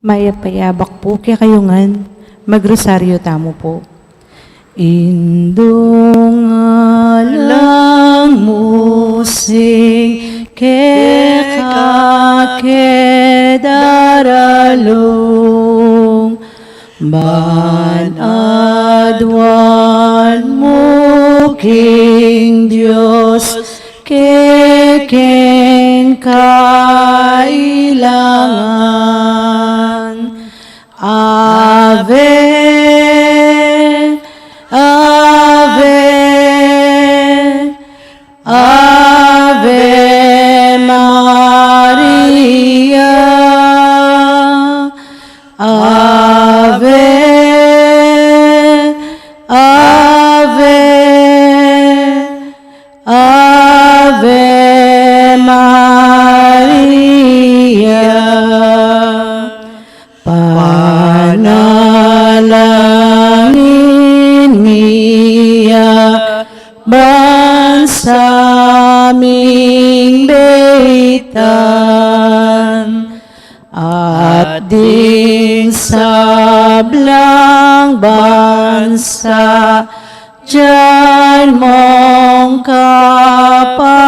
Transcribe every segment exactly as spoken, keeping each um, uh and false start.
Mayap a abak pu kekayu ngan, magrosaryo tamu pu. Indung alang musing keka ke daralung, ban aduan mu king Dios kekeng kailangan. Ave, Ave, Ave Maria. Ave, Ave, Ave Maria. Panalangin mi ya ban sa ming beitan at ding sablang bansa, dian mong kapayapan.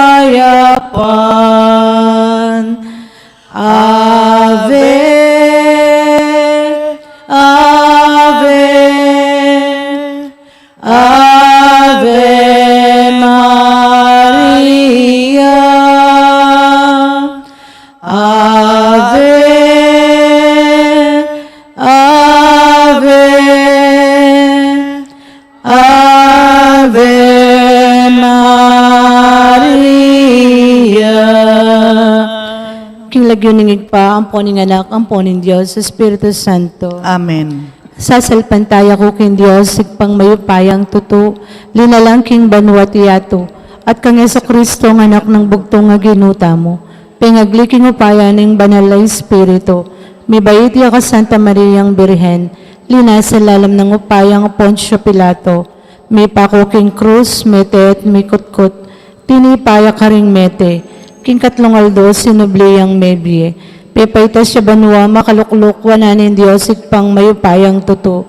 Ave, Ave, Ave Maria. Ave, Ave, Ave Maria. King lagyu ning Ibpa, ampo ning Anak, ampo ning Dios Espiritu Santo. Amen. Sasalpantaya ku king Dios, Ibpang mayupayang tutu, linalang king banua at yatu, at kang Jesucristo, Anak nang bugtung a Ginu tamu, pengagli king upaya ning Banal a Espiritu, mibait ya kang Santa Mariang Birhen, linasa lalam nang upaya nang Poncio Pilato, mipaku king krus, mete at mikutkut, tinipa ya karing mete, king katlung aldo sinubli yang mebie, pepaitas ya banua, makalukluk wanan ning Dios Ibpang mayupayang tutu,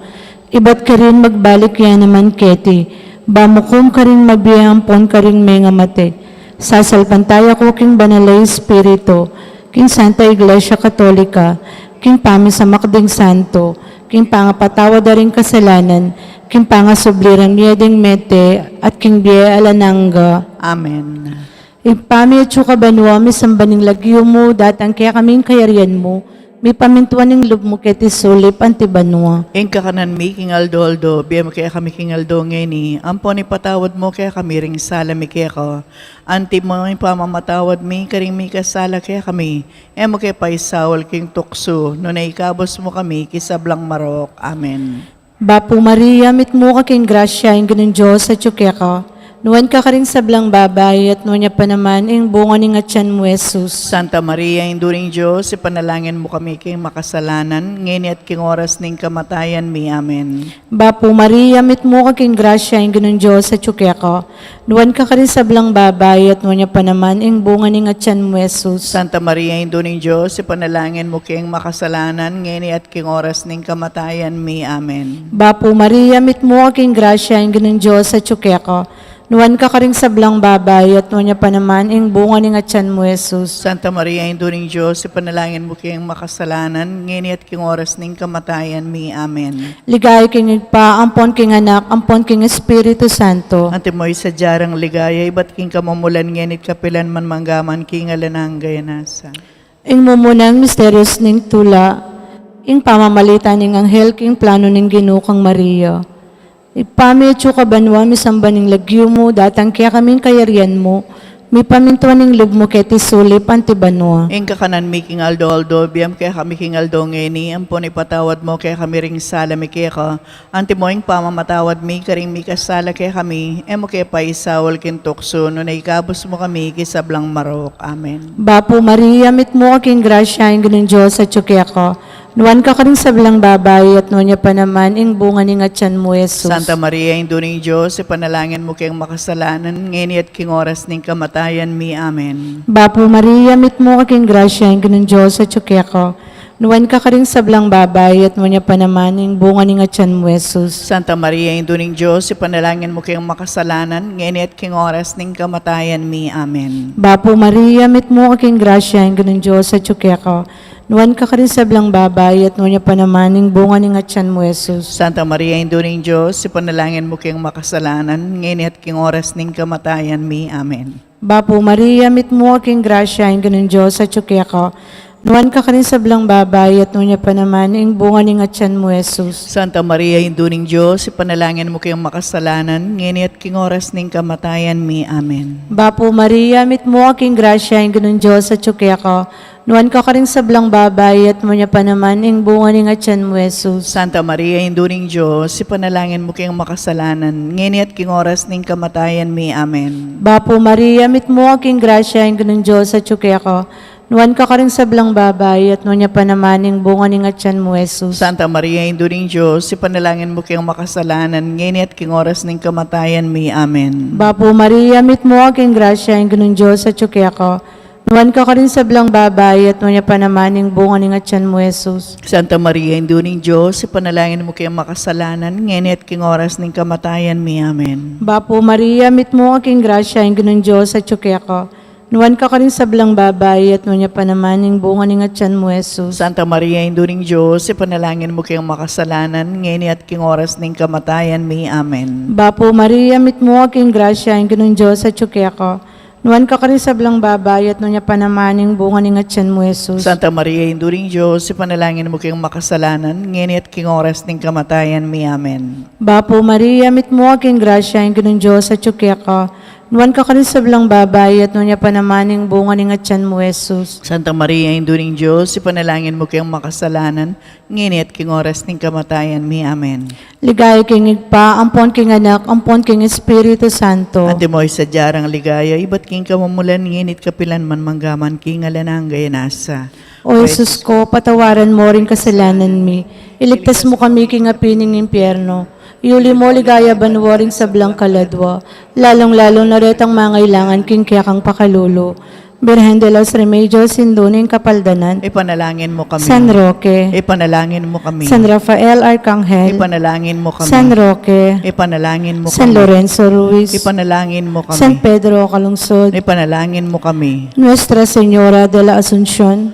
ibat karin magbalik ya naman keti, ban mukum karing mabie ampon karing mengamate. Sasalpantaya ku king Banal a Espiritu, king Santa Iglesia Katolika, king pamisamak ding santo, king pangapatawad da ring kasalanan, king pangasubli rang mie ding mete, at king bie alang angga. Amen. Ibpa mi, atsu ka banua, misamban ing lagyu mu, datang kekami ing kayarian mu, mipamintuan ing lub mu keti sulip anti banua. Ing kakanan mi king aldo-aldo, ibie mu kekami king aldo ngeni, ampon ipatawad mu kekami ring sala mi keka, anti mo ing pamamatawad mi karing mikasala kekami, e mu ke paisaul king tuksu, nune ikabus mu kami king sablang marok. Amen. Bapu Maria, mitmu ka king grasya, ing Ginung Dios atyu keka. Nuan ka karing sablang babai, at nuan ya pa naman ing bunga ning atian mu, Jesus. Santa Maria, Indu ning Dios, ipanalangin mu kami king makasalanan, ngeni at king oras ning kamatayan mi. Amen. Bapu Maria, mitmu ka king grasya, ing Ginung Dios atyu keka. Nuan ka karing sablang babai, at nuan ya pa naman ing bunga ning atian mu, Jesus. Santa Maria, Indu ning Dios, ipanalangin mu keng makasalanan, ngeni at king oras ning kamatayan mi. Amen. Bapu Maria, mitmu ka king grasya, ing Ginung Dios atyu keka. Nuan ka karing sablang babai, at nuan ya pa naman ing bunga ning atian mu, Jesus. Santa Maria, Indu ning Dios, ipanalangin mu keng makasalanan, ngeni at king oras ning kamatayan mi. Amen. Ligaya king Ibpa, ampon king Anak, ampon king Espiritu Santo. Antimo ing sadya rang ligaya, ibat king kamumulan, ngeni at kapilan man, mangga man king alang angga. Ing mumunang misterios ning tula, ing pamamalita ning anghel king plano ning Ginu kang Maria. Ibpa mi, atsu ka banua, misamban ing lagyu mu, datang kekami ing kayarian mu, mipamintuan ing lub mu keti sulip anti banua. Ing kakanan mi king aldo-aldo, ibie mu kekami king aldo ngeni, ampon ipatawad mu kekami ring sala mi keka, antimo ing pamamatawad mi karing mikasala kekami, e mu ke paisaul king tuksu, nune ikabus mu kami king sablang marok. Amen. Bapu Maria, mitmu ka king grasya, ing Ginung Dios atyu keka. Nuan ka karing sablang babai, at nuan ya pa naman ing bunga ning atian mu, Jesus. Santa Maria, Indu ning Dios, ipanalangin mu keng makasalanan, ngeni at king oras ning kamatayan mi. Amen. Bapu Maria, mitmu ka king grasya, ing Ginung Dios atyu keka. Nuan ka karing sablang babai, at nuan ya pa naman ing bunga ning atyan mu, Jesus. Santa Maria, Indu ning Dios, ipanalangin mu keng makasalanan, ngeni at king oras ning kamatayan mi. Amen. Bapu Maria, mitmu ka king grasya, ing Ginung Dios atyu keka. Nuan ka karing sablang babai, at nuan ya pa naman ing bunga ning atyan mu, Jesus. Santa Maria, Indu ning Dios, ipanalangin mu keng makasalanan, ngeni at king oras ning kamatayan mi. Amen. Bapu Maria, mitmu ka king grasya, ing Ginung Dios atyu keka. Nuan ka karing sablang babai, at nuan ya pa naman ing bunga ning atyan mu, Jesus. Santa Maria, Indu ning Dios, ipanalangin mu keng makasalanan, ngeni at king oras ning kamatayan mi. Amen. Bapu Maria, mitmu ka king grasya, ing Ginung Dios atyu keka. Nuan ka karing sablang babai, at nuan ya pa naman ing bunga ning atyan mu, Jesus. Santa Maria, Indu ning Dios, ipanalangin mu keng makasalanan, ngeni at king oras ning kamatayan mi. Amen. Bapu Maria, mitmu ka king grasya, ing Ginung Dios atyu keka. Nuan ka karing sablang babai, at nuan ya pa naman ing bunga ning atyan mu, Jesus. Santa Maria, Indu ning Dios, ipanalangin mu keng makasalanan, ngeni at king oras ning kamatayan mi. Amen. Bapu Maria, mitmu ka king grasya, ing Ginung Dios atyu keka. Nuan ka karing sablang babai, at nuan ya pa naman ing bunga ning atyan mu, Jesus. Santa Maria, Indu ning Dios, ipanalangin mu keng makasalanan, ngeni at king oras ning kamatayan mi. Amen. Bapu Maria, mitmu ka king grasya, ing Ginung Dios atyu keka. Nuan ka karing sablang babai, at nuan ya pa naman ing bunga ning atyan mu, Jesus. Santa Maria, Indu ning Dios, ipanalangin mu keng makasalanan, ngeni at king oras ning kamatayan mi. Amen. Bapu Maria, mitmu ka king grasya, ing Ginung Dios atyu keka. Nuan ka karing sablang babai, at nuan ya pa naman ing bunga ning atyan mu, Jesus. Santa Maria, Indu ning Dios, ipanalangin mu keng makasalanan, ngeni at king oras ning kamatayan mi. Amen. Bapu Maria, mitmu ka king grasya, ing Ginung Dios atyu keka. Nuan ka karing sablang babai, at nuan ya pa naman ing bunga ning atyan mu, Jesus. Santa Maria, Indu ning Dios, ipanalangin mu keng makasalanan, ngeni at king oras ning kamatayan mi. Amen. Ligaya king Ibpa, ampon king Anak, ampon king Espiritu Santo. Antimo ing sadya rang ligaya, ibat king kamumulan, ngeni at kapilan man, mangga man king alang angga. Amen. O Jesus ko, patawaran mo ring kasalanan mi, iligtas mo kami king api ning impyerno, iuli mo king ligaya banua ring sablang kaladua, lalung-lalu na retang mangailangan king kekang pakalulu. Birhen de los Remedios, Indu ning Kapaldanan. Ipanalangin mu kami. San Roque. Ipanalangin mu kami. San Rafael Arcangel. Ipanalangin mu kami. San Roque. Ipanalangin mu kami. San Lorenzo Ruiz. Ipanalangin mu kami. San Pedro Calungsod. Ipanalangin mu kami. Nuestra Señora de la Asunción.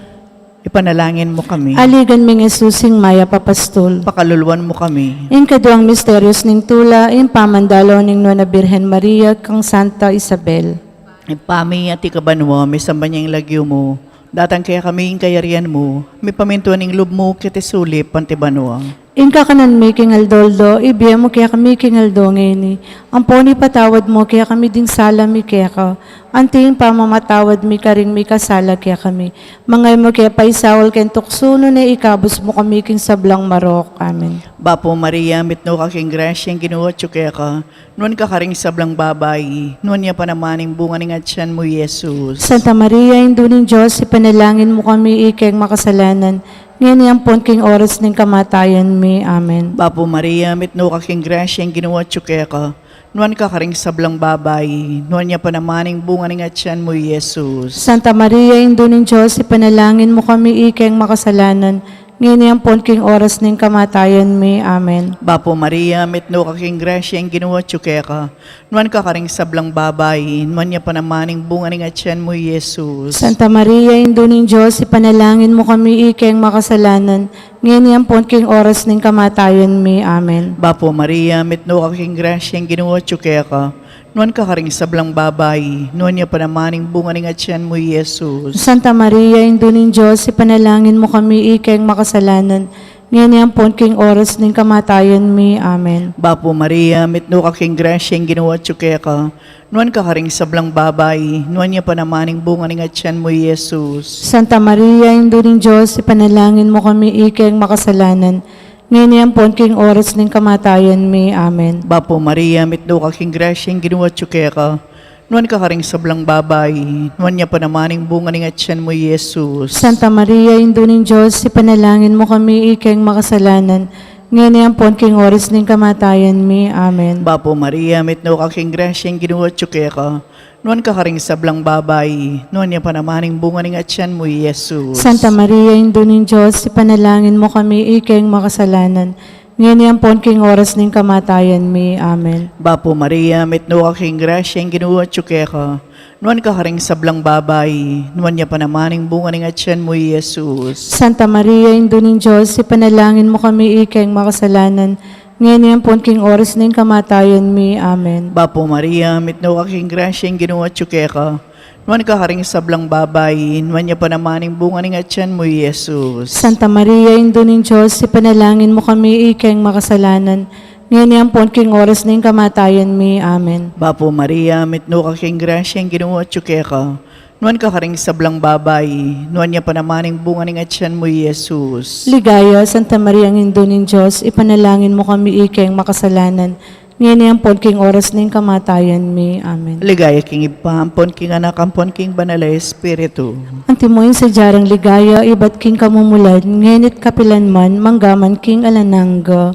Ipanalangin mu kami. Aligan ming Jesus, ing mayap a pastul. Pakaluluan mu kami. Ing kaduang misterios ning tula, ing pamandalo ning Nuan a Birhen Maria kang Santa Isabel. Ibpa mi, atiu ka banua, misamban ya ing lagyu mu, datang kekami ing kayarian mu, mipamintuan ing lub mu keti sulip anti banua. Ing kakanan mi king aldo-aldo, ibie mu kekami king aldo ngeni, ampon ipatawad mu kekami ding sala mi keka, anti ing pamamatawad mi karing mikasala kekami. Manga e mu ke paisaul king tuksu, nune ikabus mu kami king sablang marok. Amen. Bapu Maria, mitmu ka king grasya, ing Ginu atyu keka. Nuan ka karing sablang babai, nuan ya pa naman ing bunga ning atyan mu, Jesus. Santa Maria, Indu ning Dios, ipanalangin mu kami ikeng makasalanan, ngeni ampon king oras ning kamatayan mi. Amen. Bapu Maria, mitmu ka king grasya, ing Ginu atyu keka. Nuan ka karing sablang babai, nuan ya pa naman ing bunga ning atyan mu, Jesus. Santa Maria, Indu ning Dios, ipanalangin mu kami ikeng makasalanan, ngeni ampon king oras ning kamatayan mi. Amen. Bapu Maria, mitmu ka king grasya, ing Ginu atyu keka. Nuan ka karing sablang babai, nuan ya pa naman ing bunga ning atyan mu, Jesus. Santa Maria, Indu ning Dios, ipanalangin mu kami ikeng makasalanan, ngeni ampon king oras ning kamatayan mi. Amen. Bapu Maria, mitmu ka king grasya, ing Ginu atyu keka. Nuan ka karing sablang babai, nuan ya pa naman ing bunga ning atyan mu, Jesus. Santa Maria, Indu ning Dios, ipanalangin mu kami ikeng makasalanan, ngeni ampon king oras ning kamatayan mi. Amen. Bapu Maria, mitmu ka king grasya, ing Ginu atyu keka. Nuan ka karing sablang babai, nuan ya pa naman ing bunga ning atyan mu, Jesus. Santa Maria, Indu ning Dios, ipanalangin mu kami ikeng makasalanan, ngeni ampon king oras ning kamatayan mi. Amen. Bapu Maria, mitmu ka king grasya, ing Ginu atyu keka. Nuan ka karing sablang babai, nuan ya pa naman ing bunga ning atyan mu, Jesus. Santa Maria, Indu ning Dios, ipanalangin mu kami ikeng makasalanan, ngeni ampon king oras ning kamatayan mi. Amen. Bapu Maria, mitmu ka king grasya, ing Ginu atyu keka. Nuan ka karing sablang babai, nuan ya pa naman ing bunga ning atyan mu, i Jesus. Santa Maria, Indu ning Dios, ipanalangin mu kami ikeng makasalanan, ngeni ampon king oras ning kamatayan mi. Amen. Bapu Maria, mitmu ka king grasya, ing Ginu atyu keka. Nuan ka karing sablang babai, nuan ya pa naman ing bunga ning atyan mu, i Jesus. Santa Maria, Indu ning Dios, ipanalangin mu kami ikeng makasalanan, ngeni ampon king oras ning kamatayan mi. Amen. Bapu Maria, mitmu ka king grasya, ing Ginu atyu keka. Nuan ka karing sablang babai, nuan ya pa naman ing bunga ning atyan mu, i Jesus. Santa Maria, Indu ning Dios, ipanalangin mu kami ikeng makasalanan, ngeni ampon king oras ning kamatayan mi. Amen. Bapu Maria, mitmu ka king grasya, ing Ginu atyu keka. Nuan ka karing sablang babai, nuan ya pa naman ing bunga ning atyan mu, i Jesus. Ligaya, Santa Maria, Indu ning Dios, ipanalangin mu kami ikeng makasalanan, ngeni ampon king oras ning kamatayan mi. Amen. Ligaya king Ibpa, ampon king Anak, ampon king Banal a Espiritu. Antimo ing sadyang ligaya ibat king kamumulan, ngeni't kapilan man, manggaman king alang angga.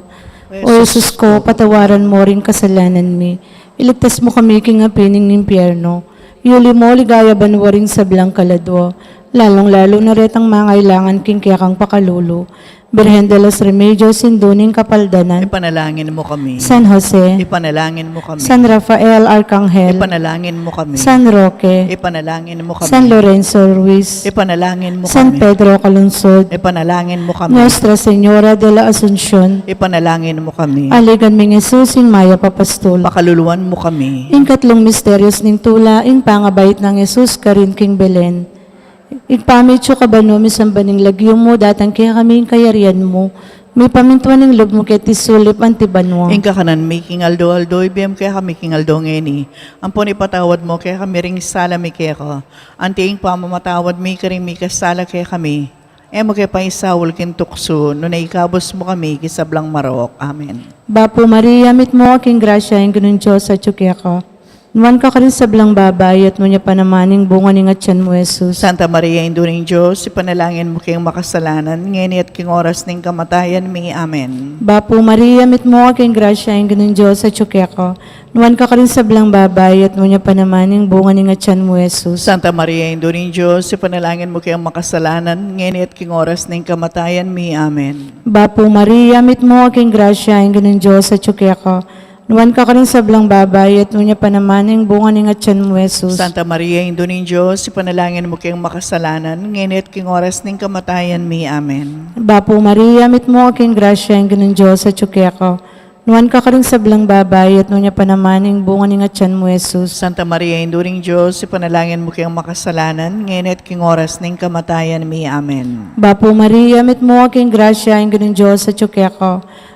O Jesus ko, patawaran mo ring kasalanan mi. Iligtas mo kami king api ning impyerno. Yuli mo king ligaya banua ring sablang kaladua, lalung-lalu na retang mangailangan king kekang pakalulu. Birhen de los Remedios, Indu ning Kapaldanan. Ipanalangin mo kami. San Jose. Ipanalangin mo kami. San Rafael Arcangel. Ipanalangin mo kami. San Roque. Ipanalangin mo kami. San Lorenzo Ruiz. Ipanalangin mo kami. San Pedro Calungsod. Ipanalangin mo kami. Nuestra Señora de la Asunción. Ipanalangin mo kami. Aligan ming Jesus, ing mayap a pastul. Pakaluluan mo kami. Ing katlung misterios ning tula, ing pangabait nang Jesus karin king Belen. Ibpa mi atsu ka banua, misamban ing lagyu mu, datang kekami ing kayarian mu, mipamintuan ing lub mu keti sulip anti banua. Ing kakanan mi king aldo-aldo, ibie mu kekami king aldo ngeni. Ampon ipatawad mu kekami ring sala mi keka, anti ing pamamatawad mi karing mikasala kekami. E mu ke paisaul king tuksu, nune ikabus mu kami king sablang marok. Amen. Bapu Maria, mitmu ka king grasya, ing Ginung Dios atyu keka. Nuan ka karing sablang babai, at nuan ya pa naman ing bunga ning atyan mu, Jesus. Santa Maria, Indu ning Dios, ipanalangin mu keng makasalanan, ngeni at king oras ning kamatayan mi. Amen. Bapu Maria, mitmu ka king grasya, ing Ginung Dios atyu keka. Nuan ka karing sablang babai, at nuan ya pa naman ing bunga ning atyan mu, Jesus. Santa Maria, Indu ning Dios, ipanalangin mu keng makasalanan, ngeni at king oras ning kamatayan mi. Amen. Bapu Maria, mitmu ka king grasya, ing Ginung Dios atyu keka. Nuan ka karing sablang babai, at nuan ya pa naman ing bunga ning atyan mu, Jesus. Santa Maria, Indu ning Dios, ipanalangin mu keng makasalanan, ngeni at king oras ning kamatayan mi. Amen. Bapu Maria, mitmu ka king grasya, ing Ginung Dios atyu keka. Nuan ka karing sablang babai, at nuan ya pa naman ing bunga ning atyan mu, Jesus. Santa Maria, Indu ning Dios, ipanalangin mu keng makasalanan, ngeni at king oras ning kamatayan mi. Amen. Bapu Maria, mitmu ka king grasya, ing Ginung Dios atyu keka.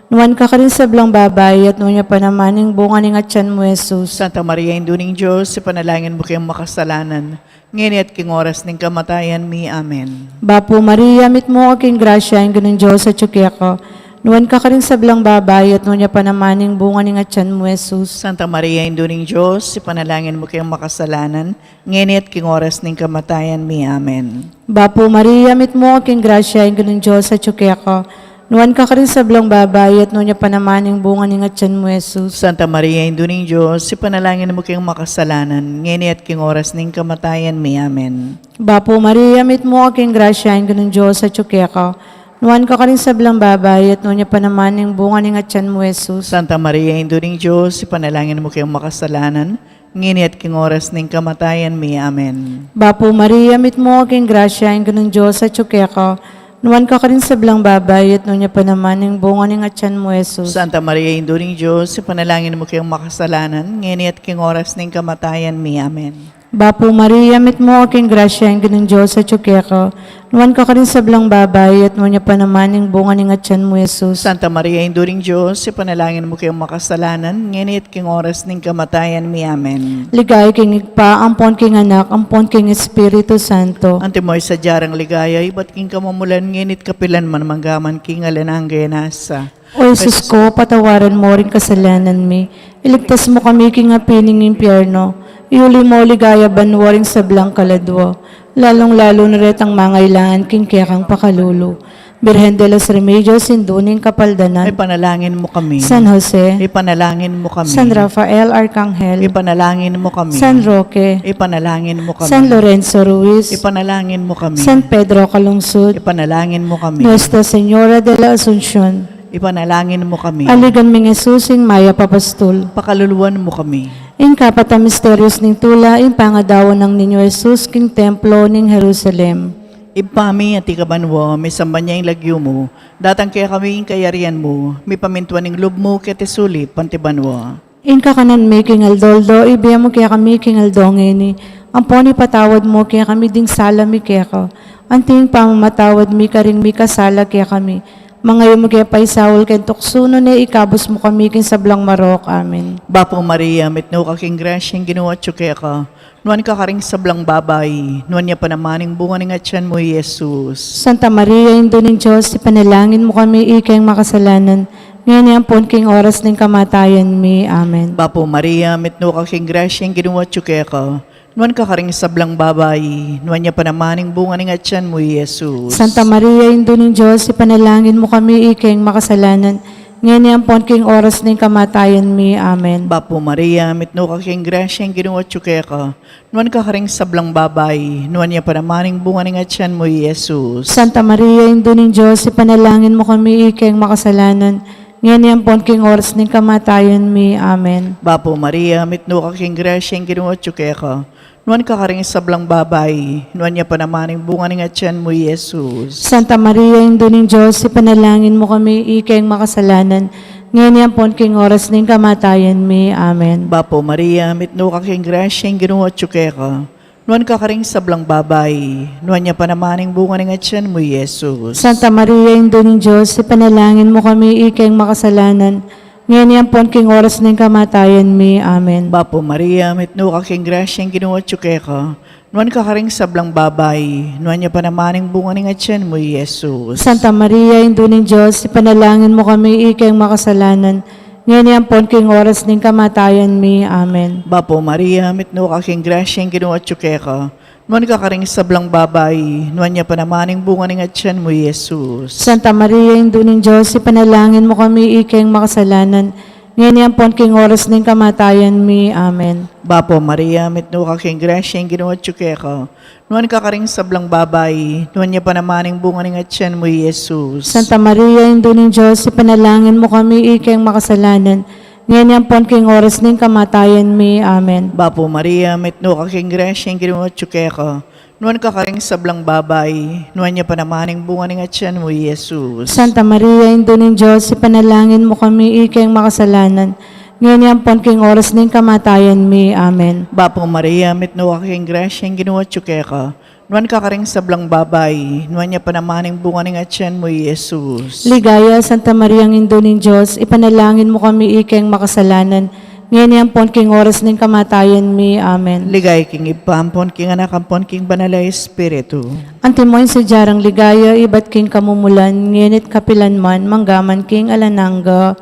Nuan ka karing sablang babai, at nuan ya pa naman ing bunga ning atyan mu, Jesus. Santa Maria, Indu ning Dios, ipanalangin mu keng makasalanan, ngeni at king oras ning kamatayan mi. Amen. Bapu Maria, mitmu ka king grasya, ing Ginung Dios atyu keka. Nuan ka karing sablang babai, at nuan ya pa naman ing bunga ning atyan mu, Jesus. Santa Maria, Indu ning Dios, ipanalangin mu keng makasalanan, ngeni at king oras ning kamatayan mi. Amen. Bapu Maria, mitmu ka king grasya, ing Ginung Dios atyu keka. Nuan ka karing sablang babai, at nuan ya pa naman ing bunga ning atyan mu, Jesus. Santa Maria, Indu ning Dios, ipanalangin mu keng makasalanan, ngeni at king oras ning kamatayan mi. Amen. Bapu Maria, mitmu ka king grasya, ing Ginung Dios atyu keka. Nuan ka karing sablang babai, at nuan ya pa naman ing bunga ning atyan mu, Jesus. Santa Maria, Indu ning Dios, ipanalangin mu keng makasalanan, ngeni at king oras ning kamatayan mi. Amen. Bapu Maria, mitmu ka king grasya, ing Ginung Dios atyu keka. Nuan ka karing sablang babai, at nuan ya pa naman ing bunga ning atyan mu, Jesus. Santa Maria, Indu ning Dios, ipanalangin mu keng makasalanan, ngeni at king oras ning kamatayan mi. Amen. Bapu Maria, mitmu ka king grasya, ing Ginung Dios atyu keka. Nuan ka karing sablang babai, at nuan ya pa naman ing bunga ning atyan mu, Jesus. Santa Maria, Indu ning Dios, ipanalangin mu keng makasalanan, ngeni at king oras ning kamatayan mi. Amen. Ligaya king Ibpa, ampon king Anak, ampon king Espiritu Santo. Antimo ing sadyang ligaya ibat king kamumulan, ngeni at kapilan man, manggaman king alang angga. O Jesus ko, patawaran mo ring kasalanan mi. Iligtas mo kami king api ning impyerno. Iuli mo king ligaya banua ring sablang kaladua, lalung-lalu na retang mangailangan king kekang pakalulu. Birhen de los Remedios, Indu ning Kapaldanan. Ipanalangin mo kami. San Jose. Ipanalangin mo kami. San Rafael Arkanghel. Ipanalangin mo kami. San Roque. Ipanalangin mo kami. San Lorenzo Ruiz. Ipanalangin mo kami. San Pedro Calungsod. Ipanalangin mo kami. Nuestra Señora de la Asuncion. Ipanalangin mo kami. Aligan ming Jesus ing mayap a pastul. Pakaluluan mo kami. Ing kapat a misterios ning tula, ing pangadaun nang Niño Jesus king templo ning Jerusalem. Ibpa mi, atiu ka banua, misamban ya ing lagyu mu, datang kekami ing kayarian mu, mipamintuan ing lub mu keti sulip anti banua. Ing kakanan mi king aldo-aldo, ibie mu kekami king aldo ngeni, ampon ipatawad mu kekami ding sala mi keka, anti ing pamamatawad mi karing mikasala kekami. Manga e mu ke paisaul king tuksu, nune ikabus mu kami king sablang marok. Amen. Bapu Maria, mitmu ka king grasya, ing Ginu atyu keka. Nuan ka karing sablang babai, nuan ya pa naman ing bunga ning atian mu, i Jesus. Santa Maria, Indu ning Dios, ipanalangin mu kami ikeng makasalanan, ngeni ampon king oras ning kamatayan mi. Amen. Bapu Maria, mitmu ka king grasya, ing Ginu atyu keka. Nuan ka karing sablang babai, nuan ya pa naman ing bunga ning atian mu, i Jesus. Santa Maria, Indu ning Dios, ipanalangin mu kami ikeng makasalanan, ngeni ampon king oras ning kamatayan mi. Amen. Bapu Maria, mitmu ka king grasya, ing Ginu atyu keka. Nuan ka karing sablang babai, nuan ya pa naman ing bunga ning atian mu, i Jesus. Santa Maria, Indu ning Dios, ipanalangin mu kami ikeng makasalanan, ngeni ampon king oras ning kamatayan mi. Amen. Bapu Maria, mitmu ka king grasya, ing Ginu atyu keka. Nuan ka karing sablang babai, nuan ya pa naman ing bunga ning atian mu, i Jesus. Santa Maria, Indu ning Dios, ipanalangin mu kami ikeng makasalanan, ngeni ampon king oras ning kamatayan mi. Amen. Bapu Maria, mitmu ka king grasya, ing Ginu atyu keka. Nuan ka karing sablang babai, nuan ya pa naman ing bunga ning atian mu, i Jesus. Santa Maria, Indu ning Dios, ipanalangin mu kami ikeng makasalanan, ngeni ampon king oras ning kamatayan mi. Amen. Bapu Maria, mitmu ka king grasya, ing Ginu atyu keka. Nuan ka karing sablang babai, nuan ya pa naman ing bunga ning atian mu, i Jesus. Santa Maria, Indu ning Dios, ipanalangin mu kami ikeng makasalanan, ngeni ampon king oras ning kamatayan mi. Amen. Bapu Maria, mitmu ka king grasya, ing Ginu atyu keka. Nuan ka karing sablang babai, nuan ya pa naman ing bunga ning atian mu, i Jesus. Santa Maria, Indu ning Dios, ipanalangin mu kami ikeng makasalanan, ngeni ampon king oras ning kamatayan mi. Amen. Bapu Maria, mitmu ka king grasya, ing Ginu atyu keka. Nuan ka karing sablang babai, nuan ya pa naman ing bunga ning atian mu, i Jesus. Santa Maria, Indu ning Dios, ipanalangin mu kami ikeng makasalanan, ngeni ampon king oras ning kamatayan mi. Amen. Bapu Maria, mitmu ka king grasya, ing Ginu atyu keka. Nuan ka karing sablang babai, nuan ya pa naman ing bunga ning atian mu, i Jesus. Santa Maria, Indu ning Dios, ipanalangin mu kami ikeng makasalanan, ngeni ampon king oras ning kamatayan mi. Amen. Bapu Maria, mitmu ka king grasya, ing Ginu atyu keka. Nuan ka karing sablang babai, nuan ya pa naman ing bunga ning atian mu, i Jesus. Ligaya, Santa Maria, Indu ning Dios, ipanalangin mu kami ikeng makasalanan, ngeni ampon king oras ning kamatayan mi. Amen. Ligaya king Ibpa, ampon king Anak, ampon king Banal a Espiritu. Antimo ing sadya rang ligaya ibat king kamumulan, ngeni't kapilan man, manggaman king alang angga.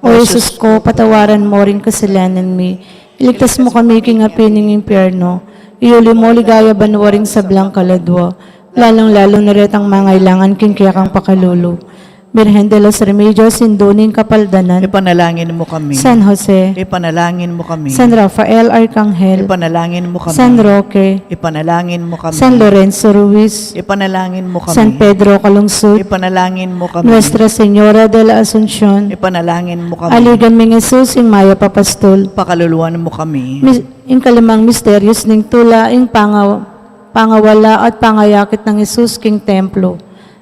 O Jesus ko, patawaran mo ring kasalanan mi, iligtas mo kami king api ning impyerno, iuli mo king ligaya banua ring sablang kaladua, lalung-lalu na retang mangailangan king kekang pakalulu. Birhen de los Remedios, Indu ning Kapaldanan. Ipanalangin mo kami. San Jose. Ipanalangin mo kami. San Rafael Arkanghel. Ipanalangin mo kami. San Roque. Ipanalangin mo kami. San Lorenzo Ruiz. Ipanalangin mo kami. San Pedro Calungsod. Ipanalangin mo kami. Nuestra Señora de la Asuncion. Ipanalangin mo kami. Aligan ming Jesus, ing mayap a pastul. Pakaluluan mo kami. Mis-, ing kalimang misterios ning tula, ing panga-, pangawala at pangayakit nang Jesus king templo.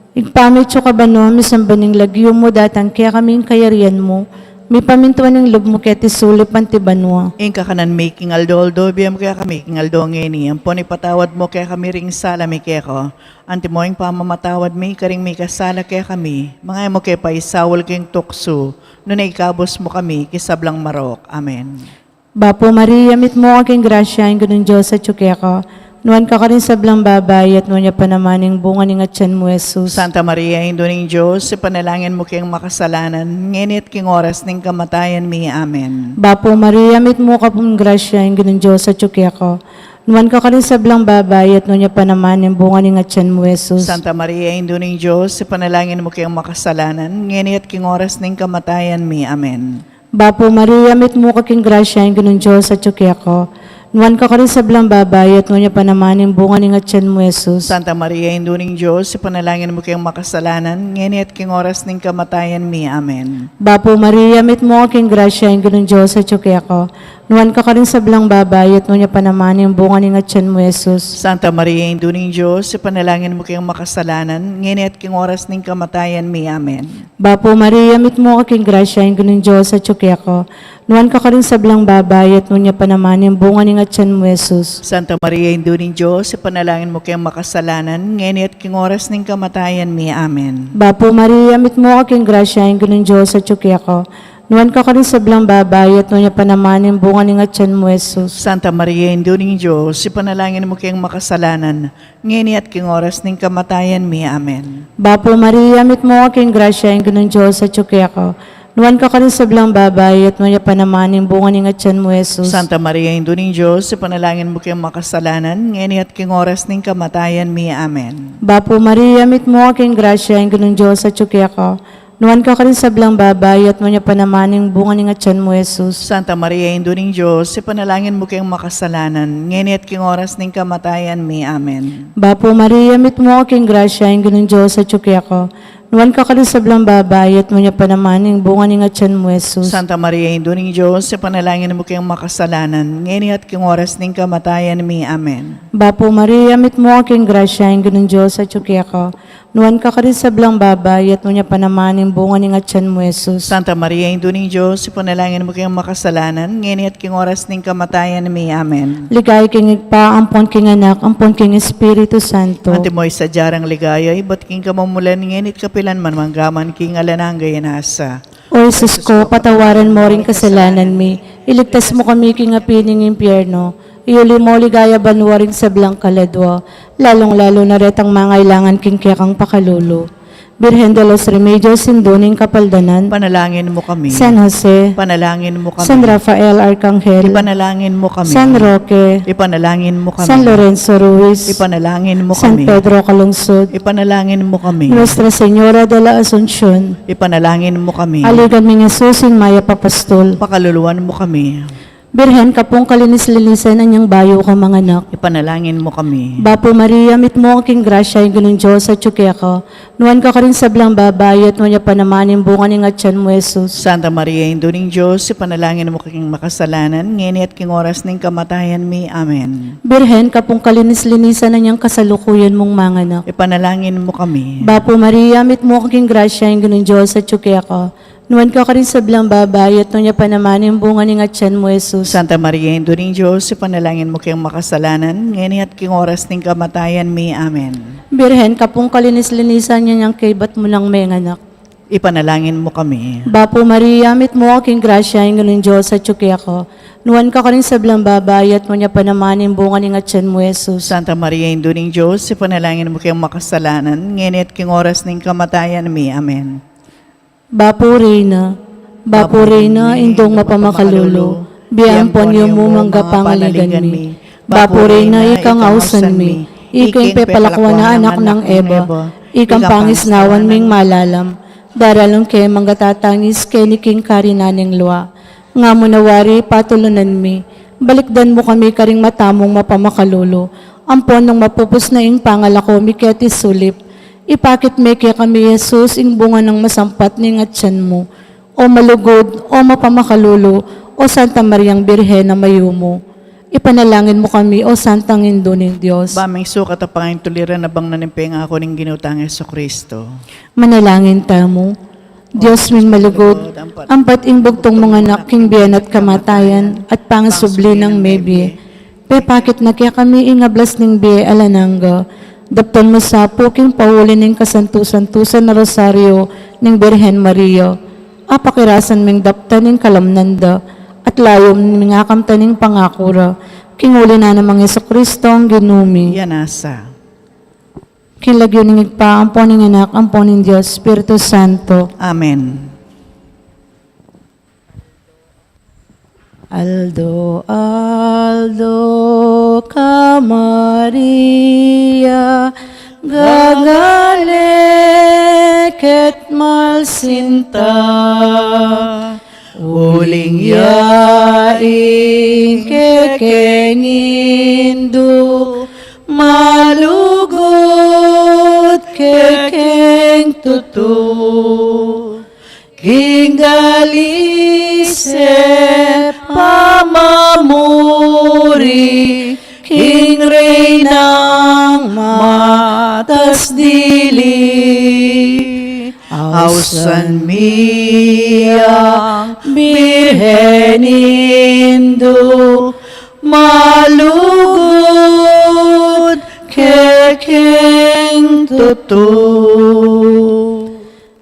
Ibpa mi atsu ka banua, misamban ing lagyu mu, datang kekami ing kayarian mu, mipamintuan ing lub mu keti sulip anti banua. Ing kakanan mi king aldo-aldo, ibie mu kekami king aldo ngeni, ampon ipatawad mu kekami ring sala mi keka, antimo ing pamamatawad mi karing mikasala kekami, manga e mu ke paisaul king tuksu, nune ikabus mu kami king sablang marok. Amen. Bapu Maria, mitmu ka king grasya, ing Ginung Dios atyu keka. Nuan ka karing sablang babai, at nuan ya pa naman ing bunga ning atyan mu, Jesus. Santa Maria, Indu ning Dios, ipanalangin mu keng makasalanan, ngeni at king oras ning kamatayan mi. Amen. Bapu Maria, mitmu ka pung grasya, ing Ginung Dios atyu keka. Nuan ka karing sablang babai, at nuan ya pa naman ing bunga ning atyan mu, Jesus. Santa Maria, Indu ning Dios, ipanalangin mu keng makasalanan, ngeni at king oras ning kamatayan mi. Amen. Bapu Maria, mitmu ka king grasya, ing Ginung Dios atyu keka. Nuan ka karing sablang babai, at nuan ya pa naman ing bunga ning atyan mu, Jesus. Santa Maria, Indu ning Dios, ipanalangin mu keng makasalanan, ngeni at king oras ning kamatayan mi. Amen. Bapu Maria, mitmu ka king grasya, ing Ginung Dios atyu keka. Nuan ka karing sablang babai, at nuan ya pa naman ing bunga ning atyan mu, Jesus. Santa Maria, Indu ning Dios, ipanalangin mu keng makasalanan, ngeni at king oras ning kamatayan mi. Amen. Bapu Maria, mitmu ka king grasya, ing Ginung Dios atyu keka. Nuan ka karing sablang babai, at nuan ya pa naman ing bunga ning atyan mu, Jesus. Santa Maria, Indu ning Dios, ipanalangin mu keng makasalanan, ngeni at king oras ning kamatayan mi. Amen. Bapu Maria, mitmu ka king grasya, ing Ginung Dios atyu keka. Nuan ka karing sablang babai, at nuan ya pa naman ing bunga ning atyan mu, Jesus. Santa Maria, Indu ning Dios, ipanalangin mu keng makasalanan, ngeni at king oras ning kamatayan mi. Amen. Bapu Maria, mitmu ka king grasya, ing Ginung Dios atyu keka. Nuan ka karing sablang babai, at nuan ya pa naman ing bunga ning atyan mu, Jesus. Santa Maria, Indu ning Dios, ipanalangin mu keng makasalanan, ngeni at king oras ning kamatayan mi. Amen. Bapu Maria, mitmu ka king grasya, ing Ginung Dios atyu keka. Nuan ka karing sablang babai, at nuan ya pa naman ing bunga ning atyan mu, Jesus. Santa Maria, Indu ning Dios, ipanalangin mu keng makasalanan, ngeni at king oras ning kamatayan mi. Amen. Bapu Maria, mitmu ka king grasya, ing Ginung Dios atyu keka. Nuan ka karing sablang babai, at nuan ya pa naman ing bunga ning atyan mu, Jesus. Santa Maria, Indu ning Dios, ipanalangin mu keng makasalanan, ngeni at king oras ning kamatayan mi. Amen. Bapu Maria, mitmu ka king grasya, ing Ginung Dios atyu keka. Nuan ka karing sablang babai, at nuan ya pa naman ing bunga ning atyan mu, Jesus. Santa Maria, Indu ning Dios, ipanalangin mu keng makasalanan, ngeni at king oras ning kamatayan mi. Amen. Ligaya king Ibpa, ampon king Anak, ampon king Espiritu Santo. Antimo ing sadya rang ligaya, ibat king kamumulan, ngeni at kapilan man, mangga man king alang angga. Amen. O Jesus ko, patawaran mo ring kasalanan mi, iligtas mo kami king api ning impyerno, iuli mo king ligaya banua ring sablang kaladua, lalung-lalu na retang mangailangan king kekang pakalulu. Birhen de los Remedios, Indu ning Kapaldanan. Ipanalangin mu kami. San Jose. Ipanalangin mu kami. San Rafael Arcangel. Ipanalangin mu kami. San Roque. Ipanalangin mu kami. San Lorenzo Ruiz. Ipanalangin mu kami. San Pedro Calungsod. Ipanalangin mu kami. Nuestra Señora de la Asunción. Ipanalangin mu kami. Aligan ming Jesus, ing mayap a pastol. Pakaluluan mu kami. Birhen, kapung kalinis-linisan, anyang bayu kang manganak. Ipanalangin mu kami. Bapu Maria, mitmu ka king grasya, ing Ginung Dios atyu keka. Nuan ka karing sablang babai, at nuan ya pa naman ing bunga ning atyan mu, Jesus. Santa Maria, Indu ning Dios, ipanalangin mu kami makasalanan, ngeni at king oras ning kamatayan mi. Amen. Birhen, kapung kalinis-linisan, anyang kasalukuyan mung manganak. Ipanalangin mu kami. Bapu Maria, mitmu ka king grasya, ing Ginung Dios atyu keka. Nuan ka karing sablang babai, at nuan ya pa naman ing bunga ning atyan mu, Jesus. Santa Maria, Indu ning Dios, ipanalangin mu keng makasalanan, ngeni at king oras ning kamatayan mi. Amen. Birhen, kapung kalinis-linisan, anyang kaybat mu nang menganak. Ipanalangin mu kami. Bapu Maria, mitmu ka king grasya, ing Ginung Dios atyu keka. Nuan ka karing sablang babai, at nuan ya pa naman ing bunga ning atyan mu, Jesus. Santa Maria, Indu ning Dios, ipanalangin mu keng makasalanan, ngeni at king oras ning kamatayan mi. Amen. Bapu Reyna, Bapu Reyna, Indung mapamakalulu, bie ampon yumu mangga panaligan mi. Bapu Reyna, ikang ausan mi, ikang pepalakuan a anak nang Eva, ikang pangisnawan ming malalam, daralung ke mangga tatangis keni king karinan ning lua. Nga mu na wari patulunan mi, balikdan mu kami karing mata mung mapamakalulu, ampon nung mapupus na ing pangalako mi keti sulip, ipakit me kekami, Jesus, ing bunga nang masampat ning atyan mu. O malugud, o mapamakalulu, o Santa Mariang Birhen a mayumu, ipanalangin mu kami, O Santang Indu ning Dios. Ba ming sukat a pangaintuliran a bang na ning pengaku ning Ginu tang Jesucristo. Manalangin tamu. Dios ming malugud, ampat ing bugtung mung anak king bie na at kamatayan, at pangasubli nang mebie, pepakit na kekami ing ablas ning bie alang angga. Daptan mu sa pu king pauli ning kasantu-santusan a Rosario ning Birhen Maria. Apakirasan ming daptan ing kalamnan da, at layun ming akamtan ing pangaku ra. King uli na nang Jesucristo, Ginu mi. Yana sa. King lagyu ning Ibpa, ampo ning Anak, ampo ning Dios Espiritu Santo. Amen. Aldo-aldo ka, Maria, gagale ka't malsinta, uling ya ing kekeng Indu, malugud kekeng tutu. King galise pamamuri, king Reynang matas dili, ausan mi yang Birhen Indu, malugud kekeng tutu.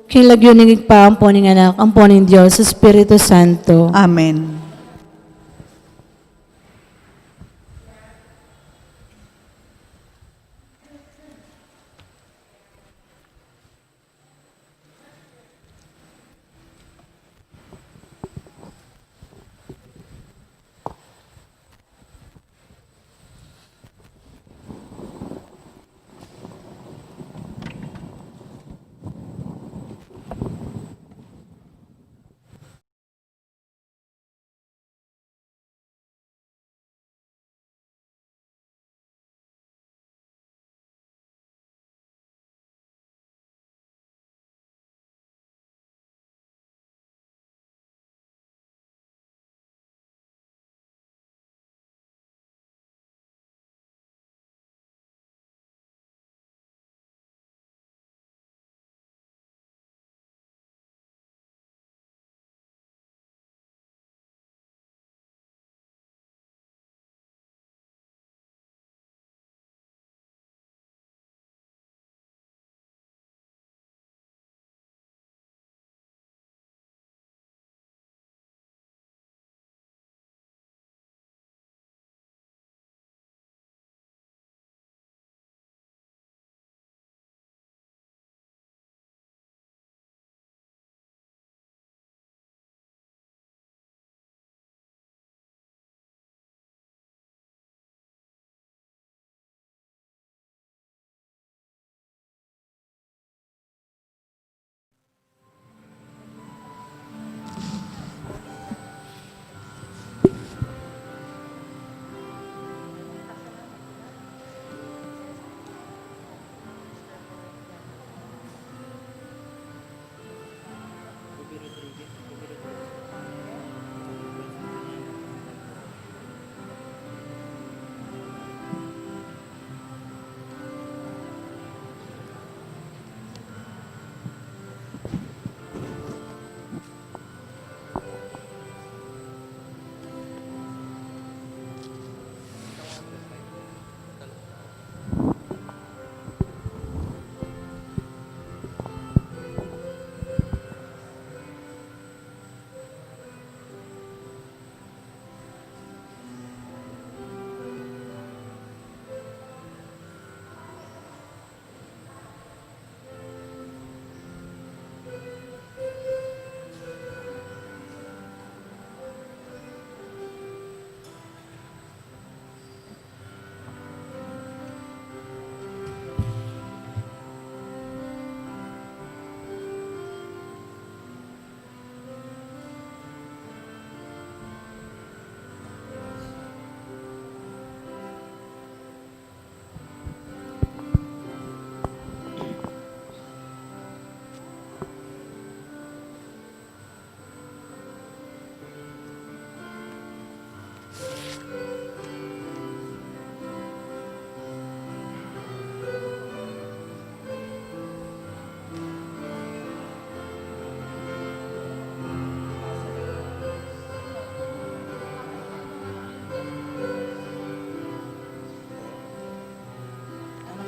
King lagyu ning Ibpa, ampo ning Anak, ampo ning Dios Espiritu Santo. Amen.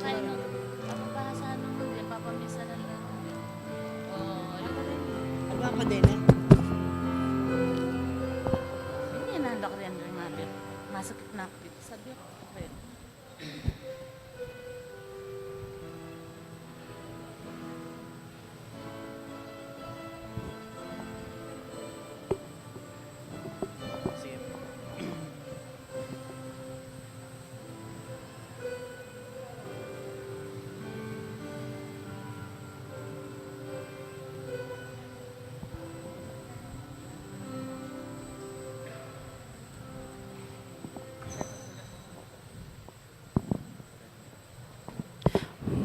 Ano pa, ano pa sana mo, di papamisa na lang. Oh, ano pa din eh? Hindi, nandok rin rin nga, masakit. Sabi ko, okay.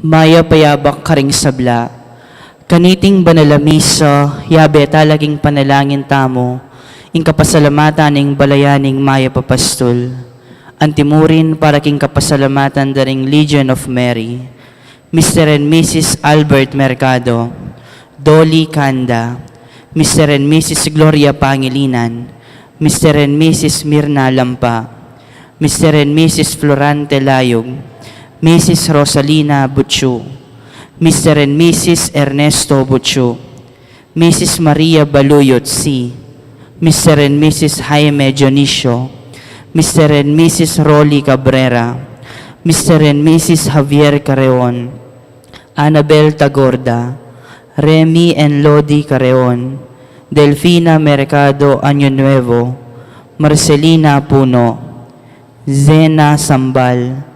Mayap a yabak karing sabla. Kaniting banal a misa, yabe tala king panalangin tamu ing kapasalamatan ning balayan ning Mayap a Pastul. Antimurin para king kapasalamatan da ring Legion of Mary, Mister and Missus Albert Mercado, Dolly Canda, Mister and Missus Gloria Pangilinan, Mister and Missus Mirna Lampa, Mister and Missus Florante Layug, Missus Rosalina Butchu, Mister and Missus Ernesto Butchu, Missus Maria Baluyot C., Mister and Missus Jaime Dionisio, Mister and Missus Rolly Cabrera, Mister and Missus Javier Carreon, Annabel Tagorda, Remy and Lodi Carreon, Delfina Mercado Año Nuevo, Marcelina Puno, Zena Sambal,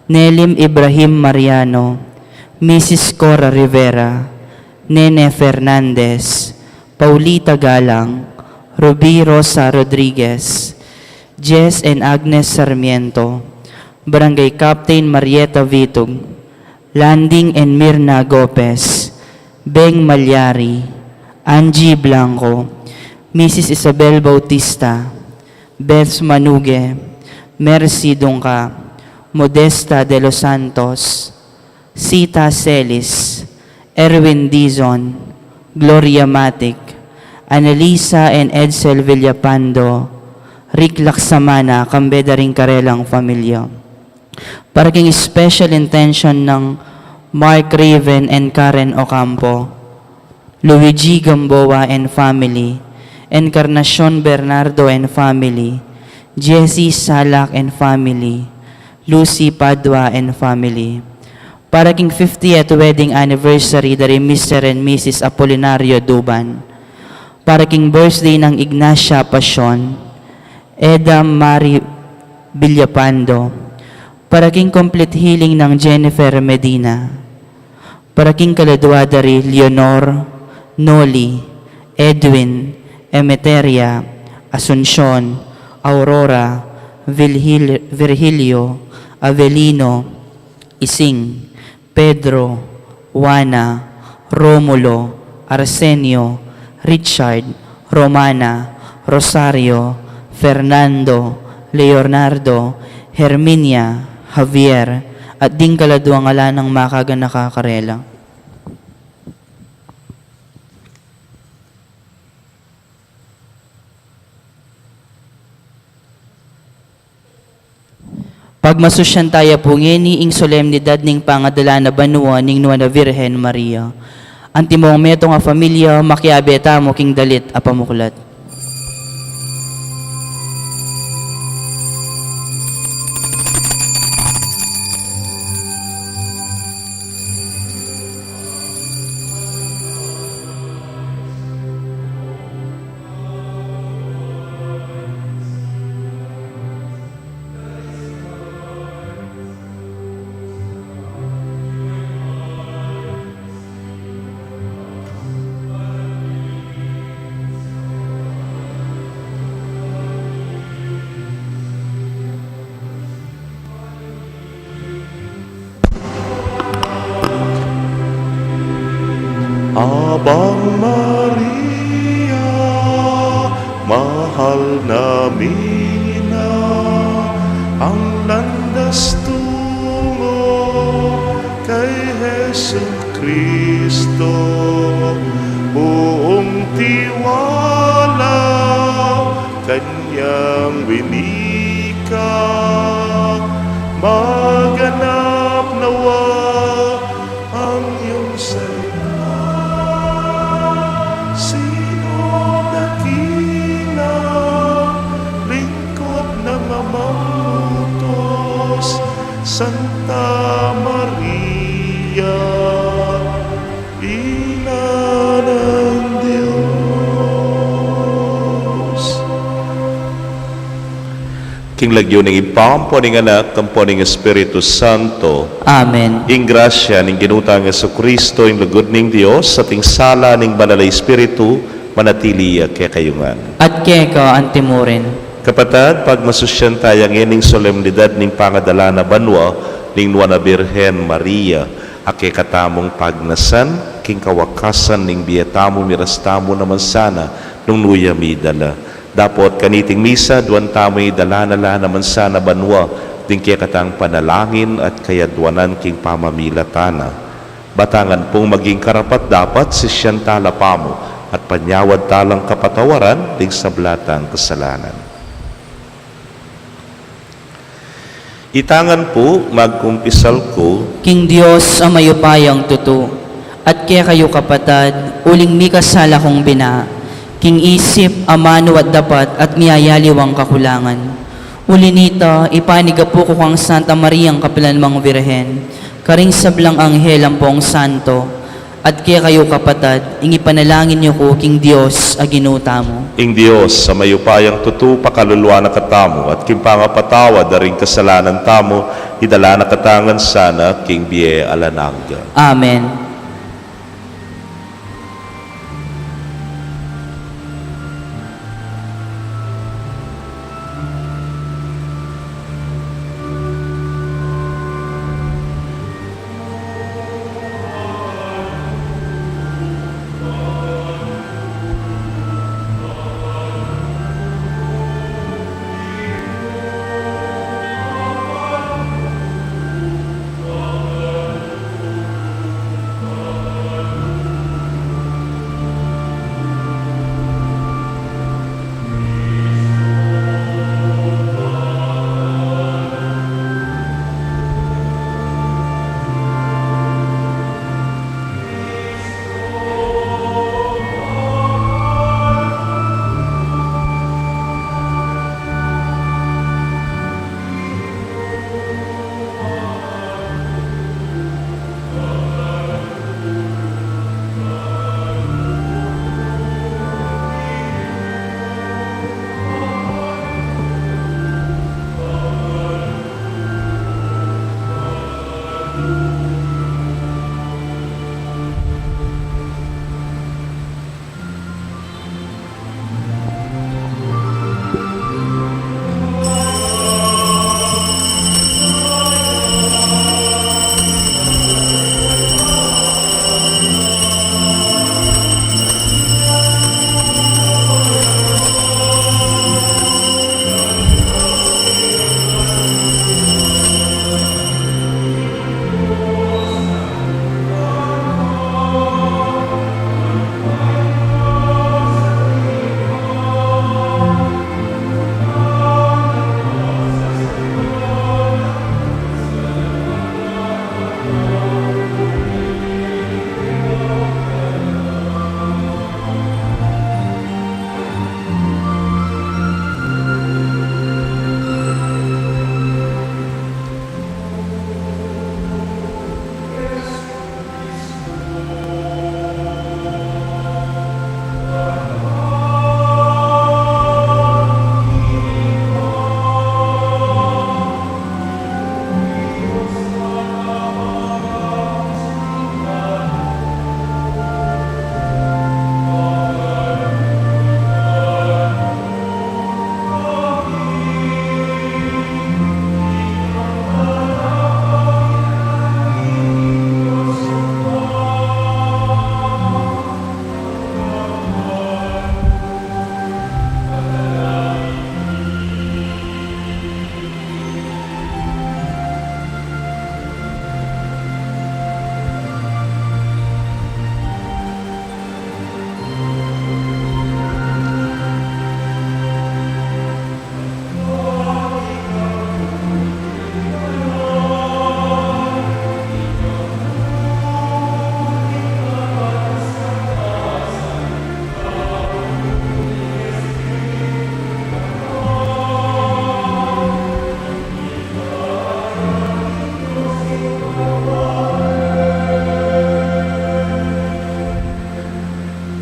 Nelim Ibrahim Mariano, Missus Cora Rivera, Nene Fernandez, Paulita Galang, Ruby Rosa Rodriguez, Jess and Agnes Sarmiento, Barangay Captain Marieta Vitug, Landing and Mirna Gopez, Beng Malyari, Angie Blanco, Missus Isabel Bautista, Beth Manuge, Mercy Dungca, Modesta de los Santos, Sita Celis, Erwin Dizon, Gloria Matic, Annalisa and Edsel Villapando, Rick Laksamana, kambe da ring karelang familia. Para king special intention nang Mark Raven and Karen Ocampo, Luigi Gamboa and family, Encarnacion Bernardo and family, Jessie Salak and family, Lucy Padua and family. Para king fiftieth wedding anniversary da ri Mister and Missus Apolinario Duban. Para king birthday nang Ignacia Pasion, Eda Mari Villapando. Para king complete healing nang Jennifer Medina. Para king kaladua da ri Leonor, Noli, Edwin, Emeteria, Asuncion, Aurora, Virgil-, Virgilio, Avelino, Ising, Pedro, Juana, Romulo, Arsenio, Richard, Romana, Rosario, Fernando, Leonardo, Herminia, Javier, at ding kaladuang ala nang makaganaka karela. Pagmasusyan taya pu ngeni ing solemnidad ning pangadala na banua ning Nuan a Virgen Maria. Antimong metung a familia, makiabe tamu king dalit a pamuklat. Abang Maria, mahal naming ina, ang landas tungo kay Jesucristo, buong tiwala kanyang winika, maganap nawa ang iyong saya. Sino dakila, lingkod ng Amang Santa Maria, Ina ng Dios. King lagyu ning Ibpa, ampo ning Anak, ampo ning Espiritu Santo. Amen. Ing grasya ning Ginu tang Jesucristo, ing lugud ning Dios, at ing sala ning Banal a Espiritu, manatili ya kekayu ngan. At keka antimurin. Kapatad, pagmasusyan taya ngening solemnidad ning pangadala na banua ning Nuan a Birhen Maria, a kekatamung pagnasan, king kawakasan ning bie tamu miras tamu naman sana nung nu ya midala. Dapot kaniting misa, aduan tamu idala na la naman sana banua ding kekatang panalangin at kayadwanan king pamamilatan na. Ba ta ngan pung maging karapat-dapat sisian tala pamu at panyawad talang kapatawaran ding sabla tang kasalanan. Ita ngan pu, magkumpisal ku king Dios a mayupayang tutu, at kekayu kapatad, uling mikasala kung bina, king isip, amanu at dapat, at miyayaliwang kakulangan. Uli nita, ipanigapu ku kang Santa Mariang kapilanmang Birhen, karing sablang anghel ampong santo, at kekayu kapatad, ing ipanalangin yu ku king Dios a Ginu tamu. Ing Dios a mayupayang tutu pakaluluan na katamu, at king pangapatawad da ring kasalanan tamu, idala na kata ngan sana king bie alang angga. Amen.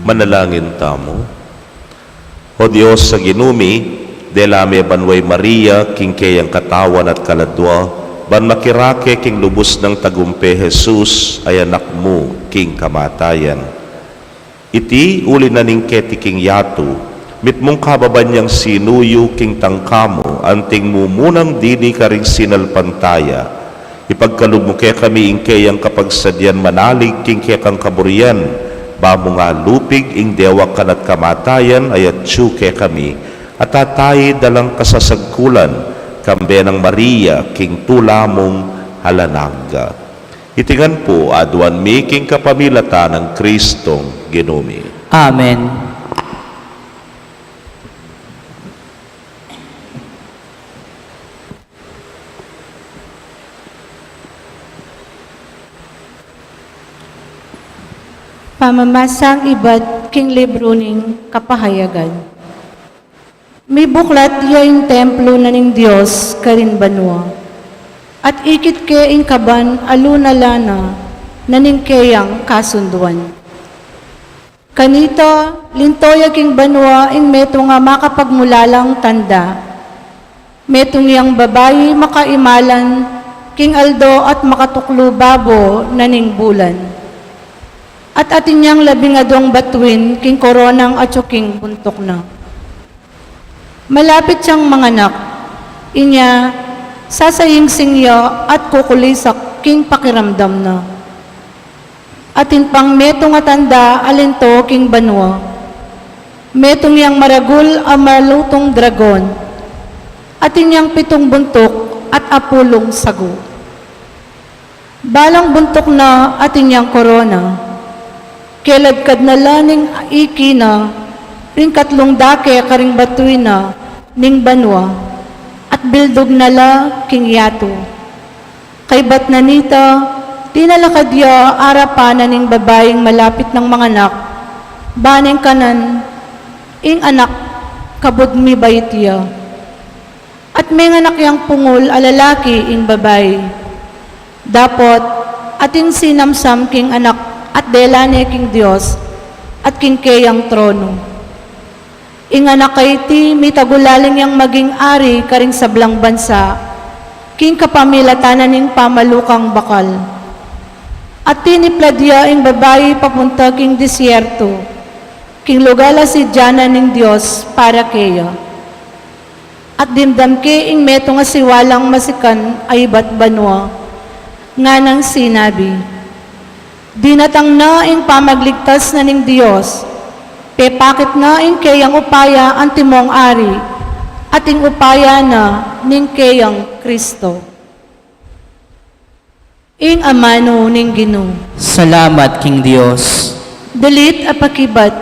Manalangin tamu. O Dios a Ginu mi, dela me banua i Maria king keyang katawan at kaladua, ban makirake king lubus nang tagumpe Jesus, a Anak mu king kamatayan. Iti uli na ning keti king yatu, mitmung kababan yang sinuyu king tangka mu, anting mumunang dili karing sinalpantaya. Ipagkalub mu kekami ing keyang kapagsadian manalig king kekang kaburian, ba mung alupig ing dewak kan at kamatayan a atyu kekami, at ataid alang kasasagkulan, kambe nang Maria king tula mung alang angga. Iti ngan pu aduan mi king kapamilatan nang Kristong Ginu mi. Amen. Pamamasang ibat king libru ning Kapahayagan. Mibuklat ya ing templo na ning Dios karin banua, at ikit ke ing kaban a lunala na na ning keyang kasunduan. Kanita, linto ya king banua ing metung a makapagmulalang tanda. Metung yang babai makaimalan king aldo at makatuklu babo na ning bulan. At atin yang labing aduang batuin king koronang atyu king buntuk na. Malapit yang manganak, inya, sasayingsing ya at kukulisak king pakiramdam na. Atin pang metung a tanda a linto king banua. Metung yang maragul a malutung dragon. Atin yang pitung buntuk at apulung sagu. Balang buntuk na atin yang korona. Keladkad na la ning iki na ring katlung dake karing batuin na ning banua, at bildug na la king yatu. Kaybat na nita, tinalakad ya arapan na ning babaing malapit nang manganak, ba neng kanan, ing anak kabud mibait ya. At menganak yang pungul a lalaki ing babai. Dapot, atin sinamsam king anak at dela ne king Dios, at king keyang trono. Ing anak a iti, mitagulaling yang maging ari karing sablang bansa, king kapamilatan na ning pamalukang bakal. At tiniplad ya ing babai papunta king disyerto, king lugal a sidyanan ning Dios para keya. At dimdam ke ing metung a siwalang masikan a ibat banua, nganang sinabi, "Dinatang na ing pamagligtas na ning Dios, pepakit na ing keyang upaya antimong ari, at ing upaya na ning keyang Kristo." Ing amanu ning Ginu. Salamat king Dios. Dalit a pakibat.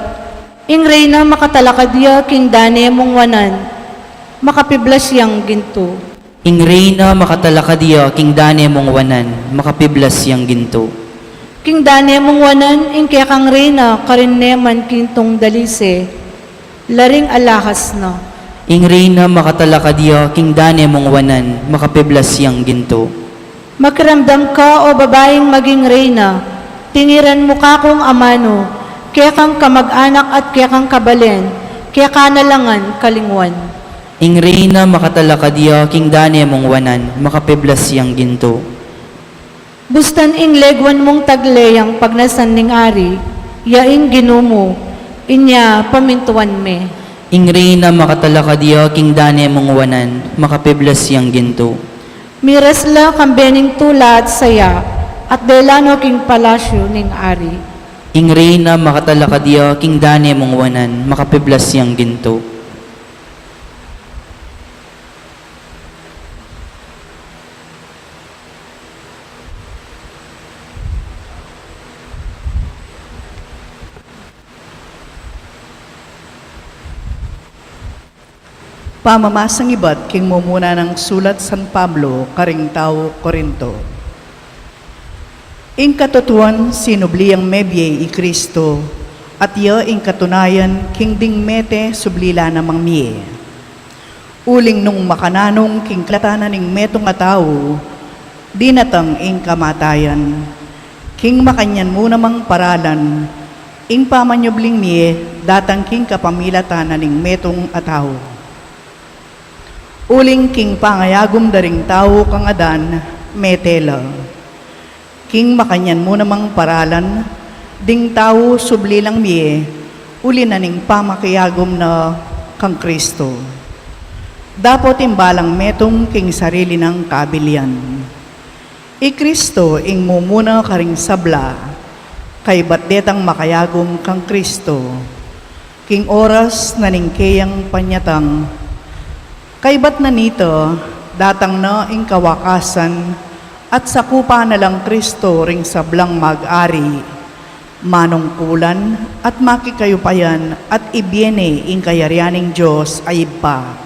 Ing Reyna makatalakad ya king dane mung wanan, makapiblas yang gintu. Ing Reyna makatalakad ya king dane mung wanan, makapiblas yang gintu. King dane mung wanan, ing kekang Reyna karin ne man king tung dalise, laring alahas na. Ing Reyna makatalakad ya king dane mung wanan, makapiblas yang gintu. Makiramdam ka, o babaing maging reyna, tingiran mu kakung amanu, kekang kamag-anak at kekang kabalen, keka na la ngan kalingwan. Ing Reyna makatalakad ya king dane mung wanan, makapiblas yang gintu. Bustan ing leguan mung tagle yang pagnasan ning ari, ya ing Ginu mu, inya pamintuan me. Ing Reyna makatalakad ya king dane mung wanan, makapiblas yang gintu. Miras la kambe ning tula at saya, at dela no king palasyu ning ari. Ing Reyna makatalakad ya king dane mung wanan, makapiblas yang gintu. Pamamasang ibat king mumuna nang sulat San Pablo karing tau Corinto. Ing katutuan, sinubli yang mebie i Kristo, at ya ing katunayan, king ding mete subli la namang mie. Uling nung makananung king kilatan na ning metung a tau, dinatang ing kamatayan. King makanyan mu namang paralan, Ing pamanyubling mie datang king kapamilatan na ning metung a tau. Uling king pangayagum da ring tau kang Adan, mete la. King makanyan mu namang paralan, ding tau subli lang mie, uli na ning pamakiyagum na kang Kristo. Dapot ing balang metung king sarili nang kabilian. I Kristo ing mumuna karing sabla, kaybat detang makayagum kang Kristo. King oras na ning keyang panyatang, kaybat na nita, datang na ing kawakasan, at sakupan na lang Kristo ring sablang mag-ari, manungkulan, at makikayupayan, at ibie ne ing kayarian ning Dios a Ibpa.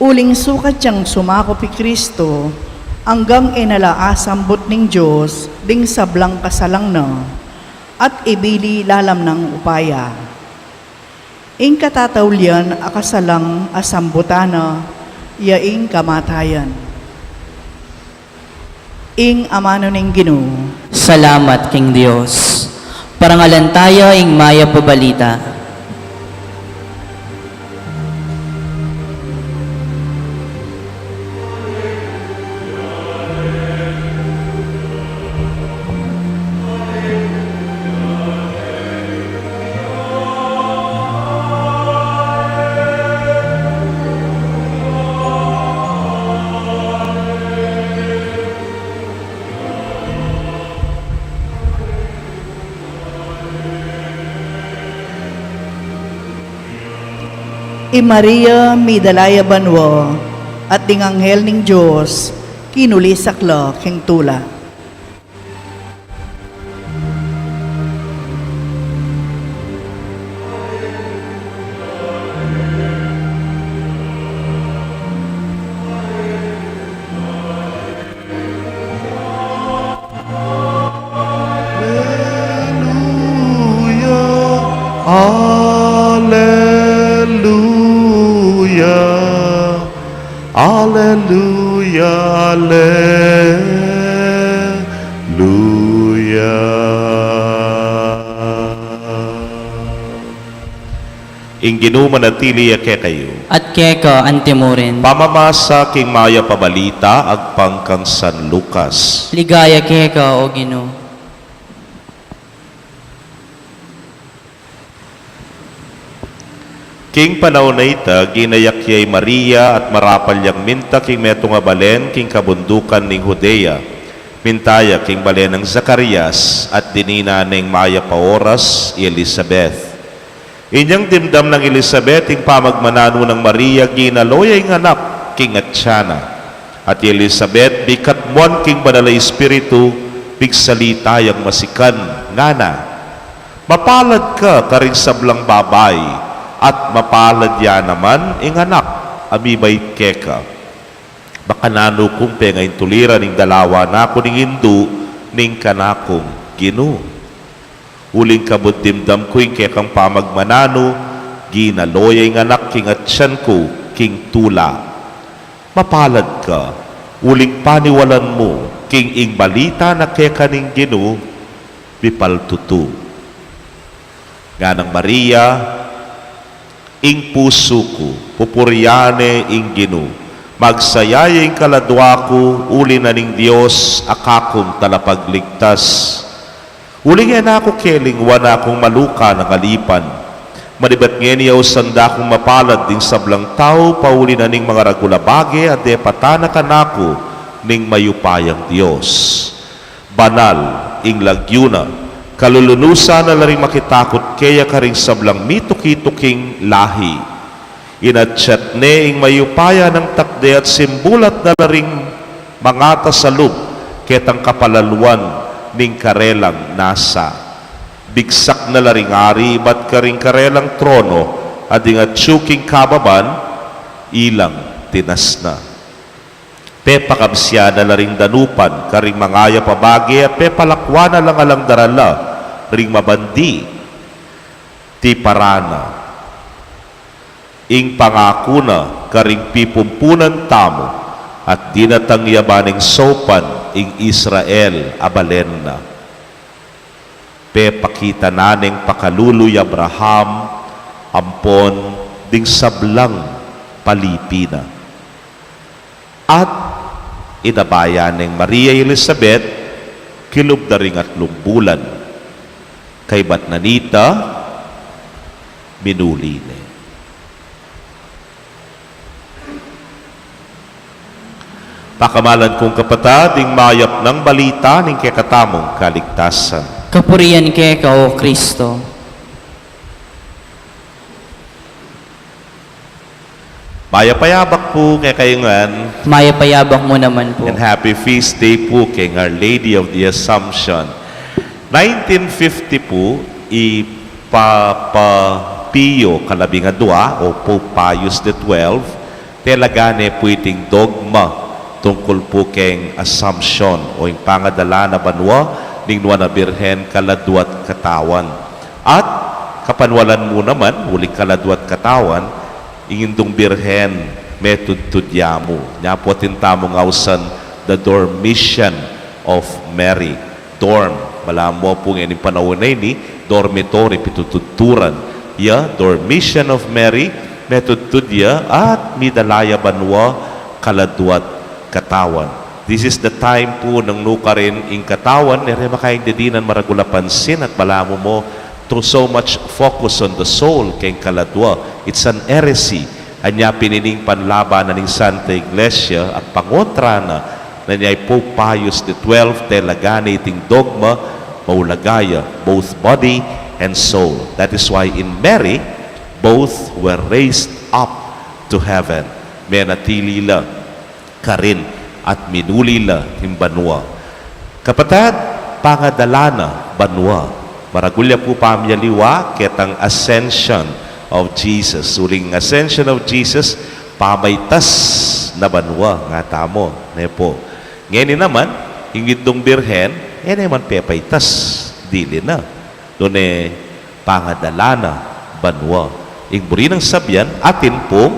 Uling sukat yang sumakup i Kristo, anggang e na la asambut ning Dios ding sablang kasalang na, at ibili lalam nang upaya. Ing katataulian a kasalang asambutan na, ya ing kamatayan. Ing amanu ning Ginu. Salamat king Dios. Parangalan taya ing mayap a balita. I Maria midala ya banua, at ding anghel ning Dios kinulisak la king tula. Aleluya, aleluya, aleluya, aleluya. Ing Ginu manatili ya kekayu. At keka antimurin. Pamamasa king mayap a balita agpang kang San Lucas. Ligaya keka, O Ginu. King panaun a ita, ginayak ya i Maria at marapal yang minta king metung a balen king kabundukan ning Judea. Minta ya king balen nang Zacarias at dininan ne ing mayap a oras i Elisabet. Inyang dimdam nang Elisabet ing pamagmananu nang Maria, ginalo ya ing anak king atian na. At i Elisabet, bikatmuan king Banal a Espiritu, pigsalita yang masikan, ngana, "Mapalad ka karing sablang babai, at mapalad ya naman ing anak a mibait keka. Makananu kung pengaintuliran ing dalawa na ku ning indu ning kanakung Ginu? Uling kabud dimdam ku ing kekang pamagmananu, ginalo ya ing anak king atian ku king tula. Mapalad ka, uling paniwalan mu king ing balita na keka ning Ginu mipaltutu." Nganang Maria, "Ing pusu ku pupurian ne ing Ginu. Magsaya ya ing kaladua ku uli na ning Dios a kakung Talapagligtas. Uling e na ku kelingwan a akung maluka nang alipan. Manibat ngeni ausan da kung mapalad ding sablang tau pauli na ning mangaragul a bage a depatan na kanaku ning mayupayang Dios. Banal ing lagyu na, kalulunusan na la ring makitakut keya karing sablang mituki-tuking lahi. Inatyat ne ing mayupaya nang takde at simbulat na la ring mangata salub ketang kapalaluan ning karelang nasa. Bigsak na la ring ari ibat karing karelang trono, at ding atyu king kababan, ilang tinas na. Pepakabsian na la ring danupan karing mangayap a bage, at pepalakwan na lang alang darala ring mabandi. Tiparan na ing pangaku na karing pipumpunan tamu, at dinatang ya ba ning saupan ing Israel a balen na." Pepakita na neng pakalulu i Abraham ampon ding sablang palipi na. At inaba ya neng Maria i Elisabet kilub da ring atlung bulan. Kaybat na nita, minuli ne. Pakamalan kung kapatad, ing mayap nang balita ning kekatamung kaligtasan. Kapurian keka, O Kristo. Mayap a yabak pu kekayu ngan. Mayap a yabak mu naman pu. And happy feast day pu keng Our Lady of the Assumption. Nineteen fifty pu, i Papa Pio kalabing adua o Pope Pius the twelfth, telaga ne pu iting dogma tungkul pu keng Assumption o ing pangadala na banua ning Nuan a Birhen kaladua't katawan. At kapanwalan mu naman, uling kaladua't katawan, ing Indung Birhen metudtud ya mu. Nya pu atin tamung ausan, the Dormition of Mary. Dorm, balamu pu ngening panaun a ini, dormitory, pitututuran. Ya, Dormition of Mary, metudtud ya, at midala ya banua kaladua't katawan. This is the time pu nung nukarin ing katawan, e re makaindidinan maragul a pansin at balamu mo to so much focus on the soul keng kaladua. It's an heresy. Anya pin ining panlaban na ning Santa Iglesia at pangontra na, na nya i Pope Pius the twelfth, telaga ne iting dogma, maulaga ya, both body and soul. That is why in Mary, both were raised up to heaven. Menatili la karin at minuli la king banua. Kapatad, pangadala na banua. Maragul ya pu pamiyaliwa ketang Ascension of Jesus. Uling Ascension of Jesus, pamaitas na banua, nga tamu, ne pu. Ngeni naman, ing Indung Birhen, e ne man pepaitas, dili na. Nune pangadala na banua. Ing buri nang sabian, atin pung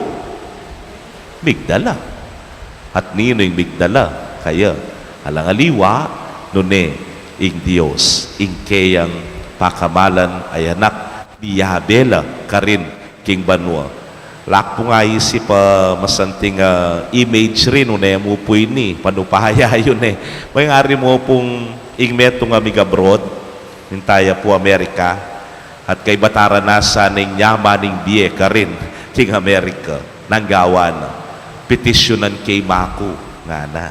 migdala. At ninu ing migdala kaya? Alang aliwa, nune ing Dios, ing keyang pakamalan a Anak, miyabe la karin king banua. Ala ku pung aisip a masanting, ah, imagery nune mu pu ini, panupaya yu ne. Mayari mu pung ing metung a mig-abroad, minta ya pu Amerika, at kaybat aranasan ne ing nyaman ning bie karin king Amerika. Nanu gawan na? Petisyunan ke i maku, ngana.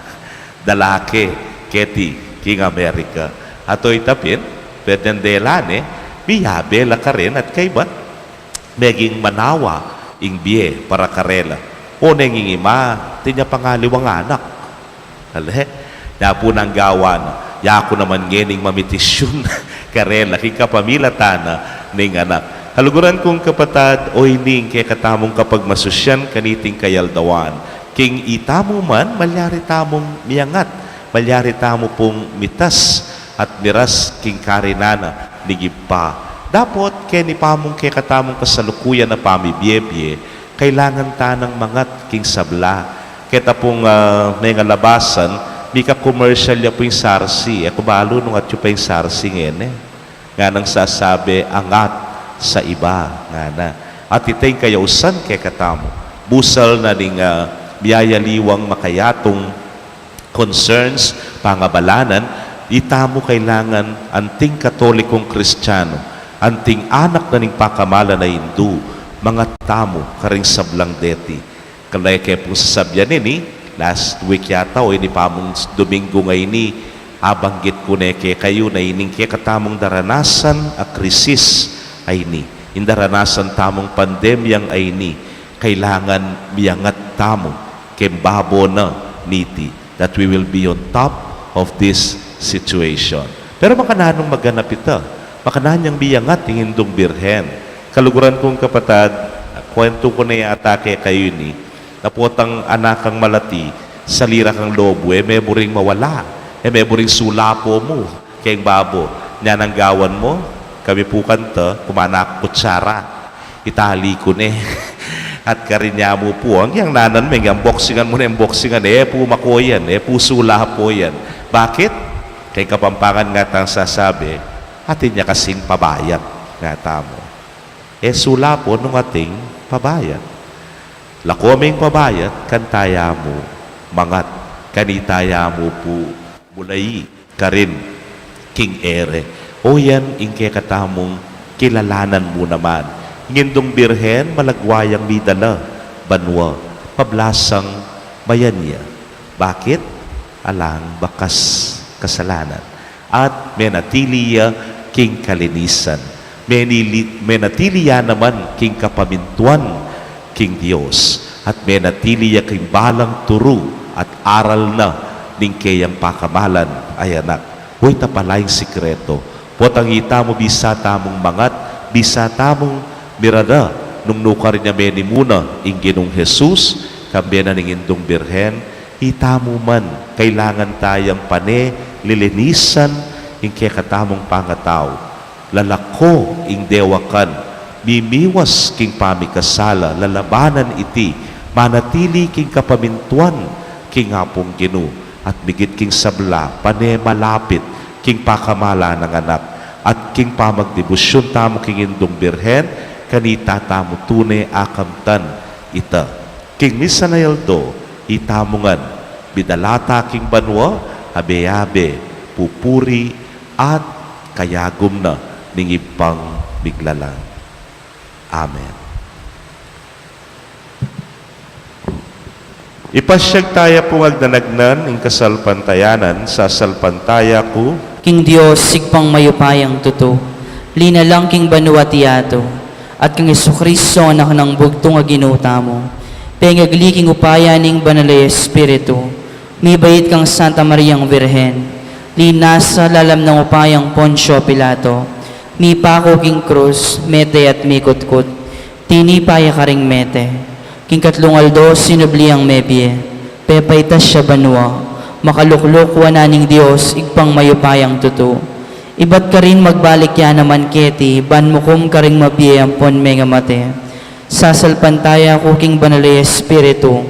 Dala ke keti king Amerika. At oyta pin, pwedeng dela ne, miyabe la karin at kaybat meging manawa ing bie para karela. O neng ing ima, atin ya pang aliwang anak. Ale, nya pu nanu gawan na? Yaku naman ngening mamitisyun karela king kapamilatan na ning anak. Kaluguran kung kapatad, o ini ing kekatamung kapagmasusyan kaniting kayaldawan. King itamu man, malyari tamung miangat, malyari tamu pung mitas at miras king karinan na ning Ibpa. Dapot keni pa mung kekatamung kasalukuyan a pamibie-bie, kailangan ta nang mangat king sabla. Keta pung, ah, mengalabasan, mika-commercial ya pu ing sarsi. E ku balu nung atyu pa ing sarsi ngeni. Nganang sasabi, angat sa iba, ngana. At ita ing kayausan kekatamu. Busal na ning, ah, miyayaliwang makayatung concerns, pangabalanan, itamu kailangan anting Katolikong Kristiyanu, anting anak na ning pakamalan a Indu, mangat tamu karing sablang deti. Kala e ke pung sasabian ini, last week yata o ini pa mung Domingo ngeni, abanggit ku ne kekayu na ining kekatamung daranasan a krisis a ini, ing daranasan tamung pandemyang a ini, kailangan miangat tamu keng babo na niti, that we will be on top of this situation. Pero makananung maganap ita? Makananu yang miangat ing Indung Birhen? Kaluguran kung kapatad, kwentu ku ne yata kekayu ini, na potang anak kang malati, salira kang lobu, e me buring mawala, e me buring sulapo mu keng babo. Nya nanu gawan mu? Kami pu kanta, kumanak kutsara. Itali ku ne. At karin ya mu pu, ang yang nanan me, yang boxingan mu ne, yang boxingan, e pu mako yan, e pu sulapo yan. Bakit? Keng Kapampangan nga tang sasabi, Atin ya kasing pabayat, ngatamu. E sula pu nung ating pabayat. Lako ming pabayat, kanita ya mu mangat, kanita ya mu pu mulayi karin king ere. O yan ing kekatamung kilalanan mu naman. Ing Indung Birhen, malagwa yang midala banua, pablasang mayap ya. Bakit? Alang bakas kasalanan. At menatili ya king kalinisan. Menili-, menatili ya naman king kapamintuan king Dios. At menatili ya king balang turu at aral na ning keyang pakamalan a anak. Uy, ita pala ing sikretu. Potang itamu bisa tamung mangat, bisa tamung mirara, nung nukarin ya menimuna ing Ginung Jesus, kambe na ning Indung Birhen, itamu man, kailangan tayang pane lilinisan ing kekatamung pangatau. Lalako ing dewakan, mimiwas king pamikasala, lalabanan iti, manatili king kapamintuan king Apung Ginu, at migit king sabla, pane malapit king pakamalan nang anak, at king pamagdebusyun tamu king Indung Birhen, kanita tamu tune akamtan ita. King misan a aldo, itamu ngan, bidalata king banua, abe-abe, pupuri, at kayagum na ning Ibpang miglalang. Amen. Ipasyag taya pung agnanagnan ing kasalpantayanan, sasalpantaya ku king Dios, Ibpang mayupayang tutu, linalang king banua at yatu, at kang Jesucristo, Anak nang bugtung a Ginu tamu, pengagli king upaya ning Banal a Espiritu, mibait kang Santa Mariang Virgen, linasa lalam nang upayang Poncio Pilato, mipaku king krus, mete at mikutkut, tinipa ya karing mete, king katlung aldo sinubli yang mebie, pepaitas ya banua, makalukluk wanan ning Dios, Ibpang mayupayang tutu. Ibat karin magbalik ya naman keti, ban mukum karing mabie ampon mengamate. Sasalpantaya ku king Banal a Espiritu,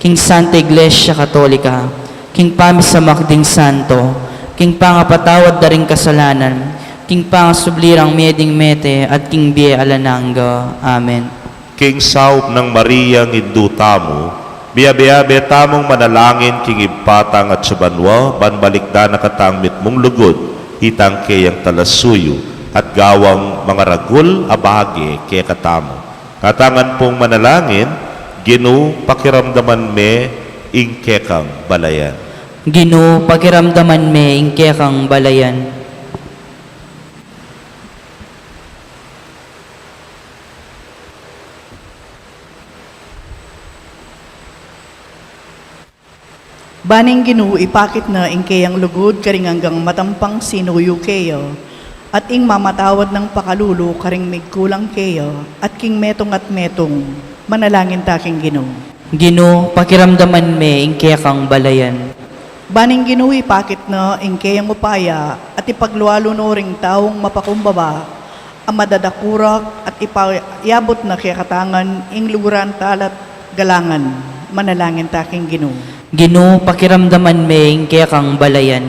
king Santa Iglesia Katolika, king pamisamak ding santo, king pangapatawad da ring kasalanan, king pangasubli rang mie ding mete, at king bie alang angga. Amen. King saup nang Mariang Indu tamu, miabe-abe tamung manalangin king Ibpa tang atsu banua, ban balikdan na katang mitmung lugud, itang keyang talasuyu, at gawang mangaragul a bage kekatamu. Ngata ngan pung manalangin, Ginu, pakiramdaman me ing kekang balayan. Ginu, pakiramdaman me ing kekang balayan. Ban ing Ginu ipakit na ing keyang lugud karing anggang matampang sinuyu keya, at ing mamatawad nang pakalulu karing migkulang keya, at king metung at metung. Manalangin ta king Ginu. Ginu, pakiramdaman me ing kekang balayan. Ban ing Ginu ipakit na ing keyang upaya, at ipaglualu no ring taung mapakumbaba, a madadakurak at ipayabut na kekatang ing luguran talat galangan. Manalangin ta king Ginu. Ginu, pakiramdaman me ing kekang balayan.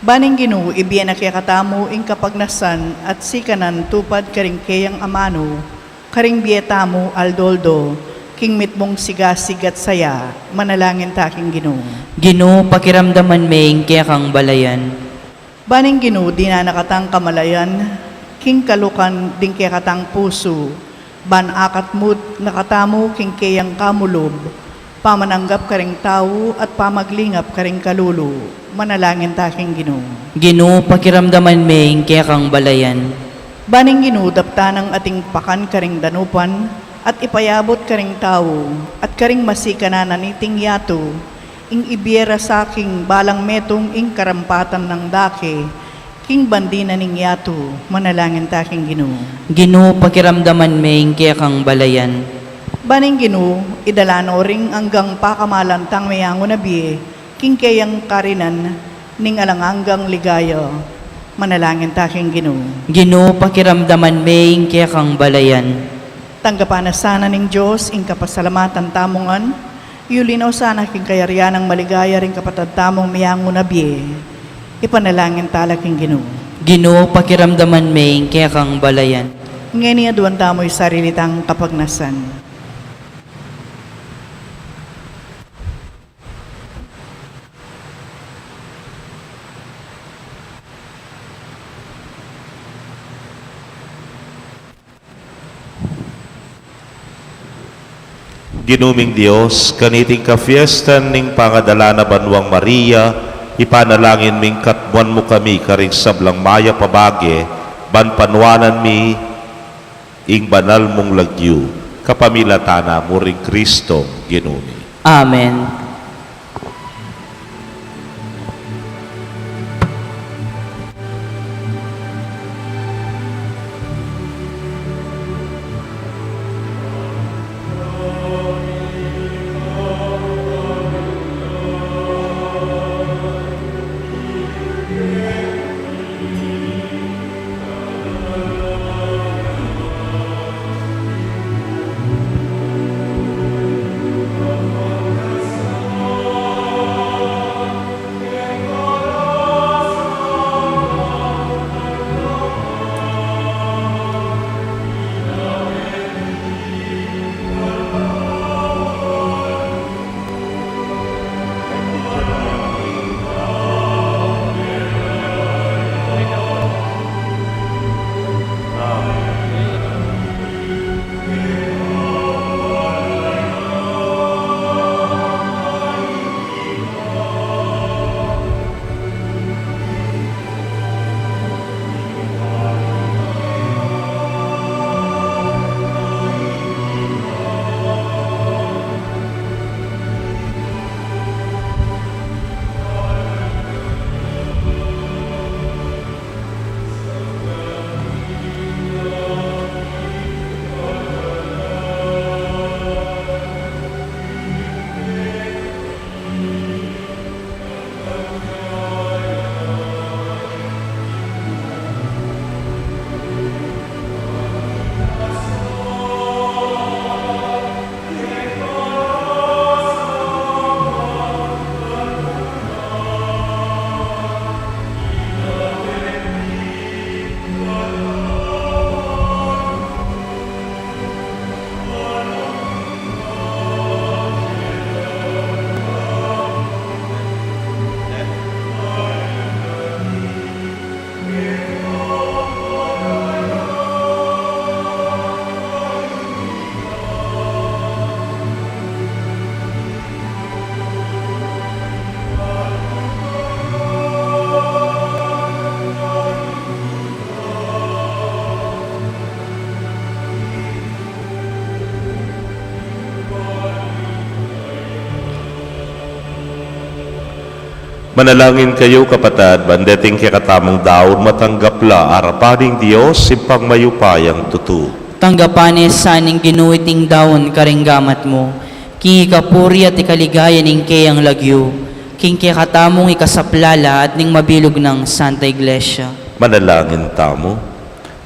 Ban ing Ginu ibie na kekatamu ing kapagnasan at sikanan tupad karing keyang amanu, karing bie tamu aldo-aldo, king mitmung sigasig at saya. Manalangin ta king Ginu. Ginu, pakiramdaman me ing kekang balayan. Ban ing Ginu dinan na katang kamalayan, king kalukan ding kekatang pusu, ban akatmud na katamu king keyang kamulub, pamananggap karing tau at pamaglingap karing kalulu. Manalangin ta king Ginu. Ginu, pakiramdaman me ing kekang balayan. Ban ing Ginu daptan nang ating pakan karing danupan, at ipayabut karing tau, at karing masikanan na niting yatu, ing ibie ra sa king balang metung ing karampatan nang dake, king bandi na ning yatu. Manalangin ta king Ginu. Ginu, pakiramdaman me ing kekang balayan. Ban ing Ginu idala no ring anggang pakamalan tang meyangu na bie, king keyang karinan ning alang anggang ligaya. Manalangin ta king Ginu. Ginu, pakiramdaman me ing kekang balayan. Tanggapan na sana ning Dios ing kapasalamatan tamu ngan, yuli no sana king kayarian nang maligaya ring kapatad tamung meyangu na bie. Ipanalangin tala king Ginu. Ginu, pakiramdaman me ing kekang balayan. Ngeni aduan tamu ing sarili tang kapagnasan. Ginu ming Dios, kaniting kafiestan ning pangadala na banwang Maria, ipanalangin ming katmuan mu kami karing sablang mayap a bage, ban panuanan mi ing banal mung lagyu, kapamilatan na mu ring Kristong Ginu mi. Amen. Manalangin kayu, kapatad, ban deting kekatamung daun matanggap la arapan ning Dios, Ibpang mayupayang tutu. Tanggapan na sa ning Ginu iting daun karing gamat mu, king ikapuri at ikaligaya ning keyang lagyu, king kekatamung ikasaplala at ning mabilug nang Santa Iglesia. Manalangin tamu.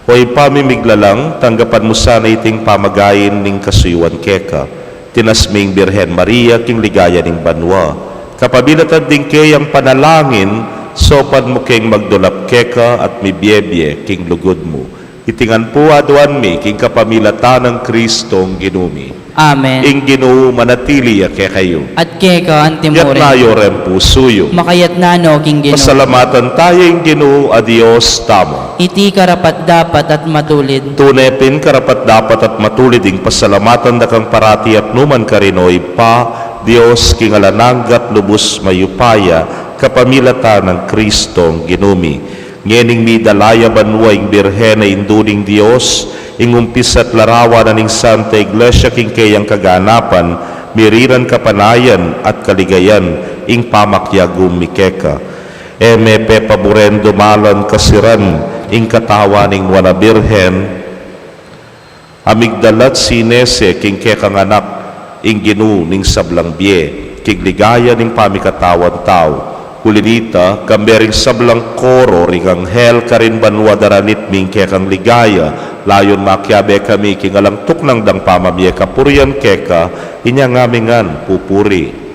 O Ibpa ming miglalang, tanggapan mu sana iting pamagain ning kasuyuan keka. Tinas ming Birhen Maria king ligaya ning banua. Kapamilatan ding keyang panalangin, saupan mu keng magdulap keka at mibiebie king lugud mu. Iti ngan pu aduan mi king kapamilatan nang Kristong Ginu mi. Amen. Ing Ginu manatili ya kekayu. At keka antimurin. Iyatas yu reng pusu yu. Makayatas no king Ginu. Pasalamatan taya ing Ginu a Dios tamu. Iti karapat-dapat at matulid. Tune pin karapat-dapat at matulid ing pasalamatan da kang parati at nukarin man, O Ibpa, Dios king alang angga at lubus mayupaya, kapamilatan nang Kristong Ginu mi. Ngening midala ya banua ing Birhen a Indu ning Dios, ing umpisa't larawan na ning Santa Iglesia king keyang kaganapan, mirinan kapanayan at kaligayan ing pamakiagum mi keka. E me pepaburen dumalan kasiran ing katawan ning Nuan a Birhen, a migdala't sinese king kekang anak ing Ginu ning sablang bie, king ligaya ning pamikatawan tau. Uli nita, kambe ring sablang koro ring anghel karin banua daranit mi ing kekang ligaya, layun makiabe kami king alang tuknang dang pamamie kapurian keka, inya ngami ngan pupuri.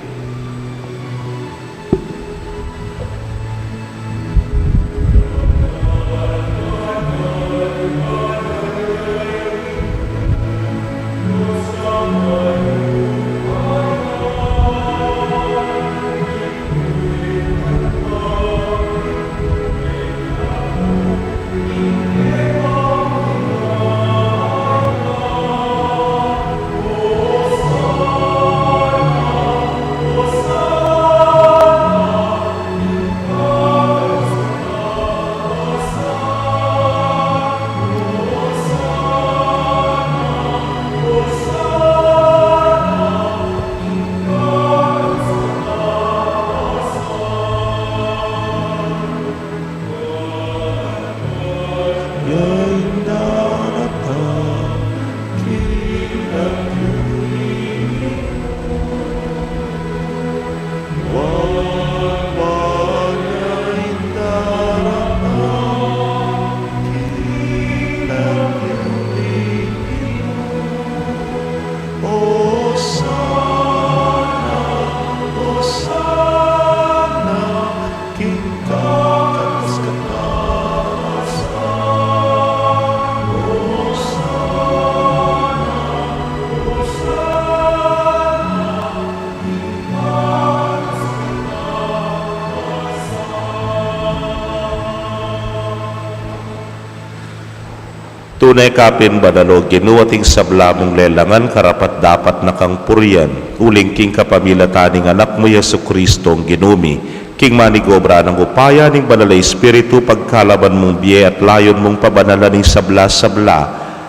Tune ka pin banal, o Ginu, at ing sabla mung lelangan karapat-dapat na kang purian, uling king kapamilatan ning Anak mu, Jesucristong Ginu mi, king manigobra nang upaya ning Banal a Espiritu, pagkalaban mung bie at layun mung pabanalan ing sabla-sabla,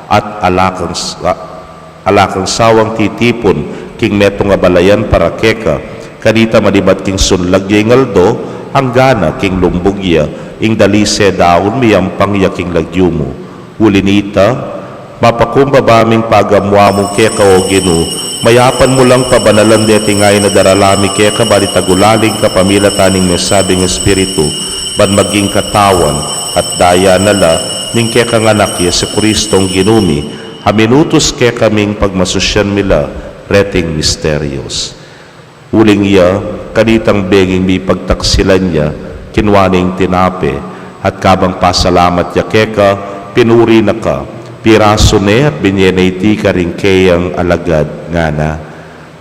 at ala kang sa-, ala kang sawang titipun king metung a balayan para keka, kanita manibat king sunlag ya ing aldo, anggana king lumbug ya, ing dalise daun miyampang ya king lagyu mu. Uli nita, mapakumbaba ming pagamuamu keka, o Ginu, mayapan mu lang pabanalan deting ain a darala mi keka, bali tagulaling kapamilatan ning mesabing Espiritu, ban maging katawan at daya na la ning kekang Anak, Jesucristong Ginu mi, a minutus kekaming pagmasusyan mi la reting misterios. Uling ya, kanitang benging mipagtaksilan ya, kinua ne ing tinape, at kabang pasalamat ya keka, pinuri na ka, pirasu ne at binye ne iti karing keyang alagad, ngana: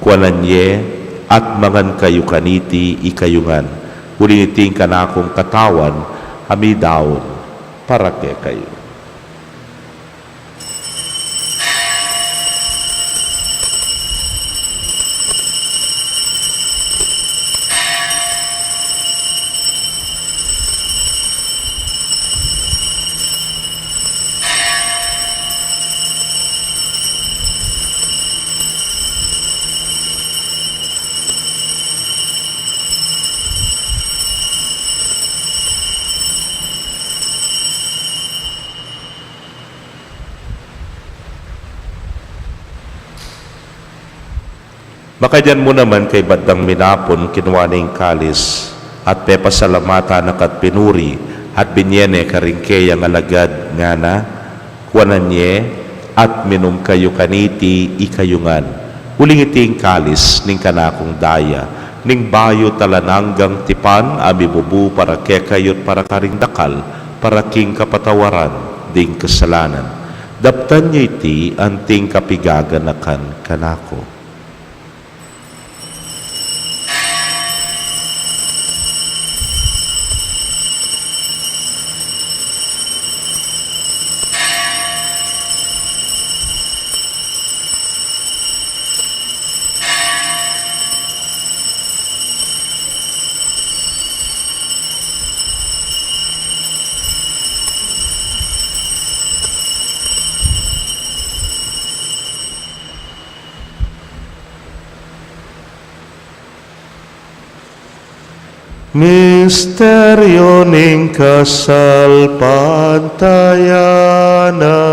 Kuanan ye at mangan kayu kaniti ikayu ngan, uling iti ing kanakung katawan a midaun para kekayu. Makanyan mu naman kaibat dang minapun, kinua ne ing kalis, at pepasalamatan na ka at pinuri, at binye ne karing keyang alagad, ngana: Kuanan ye at minum kayu kaniti ikayu ngan, uling iti ing kalis ning kanakung daya, ning bayu at alang anggang tipan, a mibubu para kekayu at para karing dakal, para king kapatawaran ding kasalanan. Daptan ye iti anting kapigaganakan kanaku. Misteryu ning kasalpantayanan.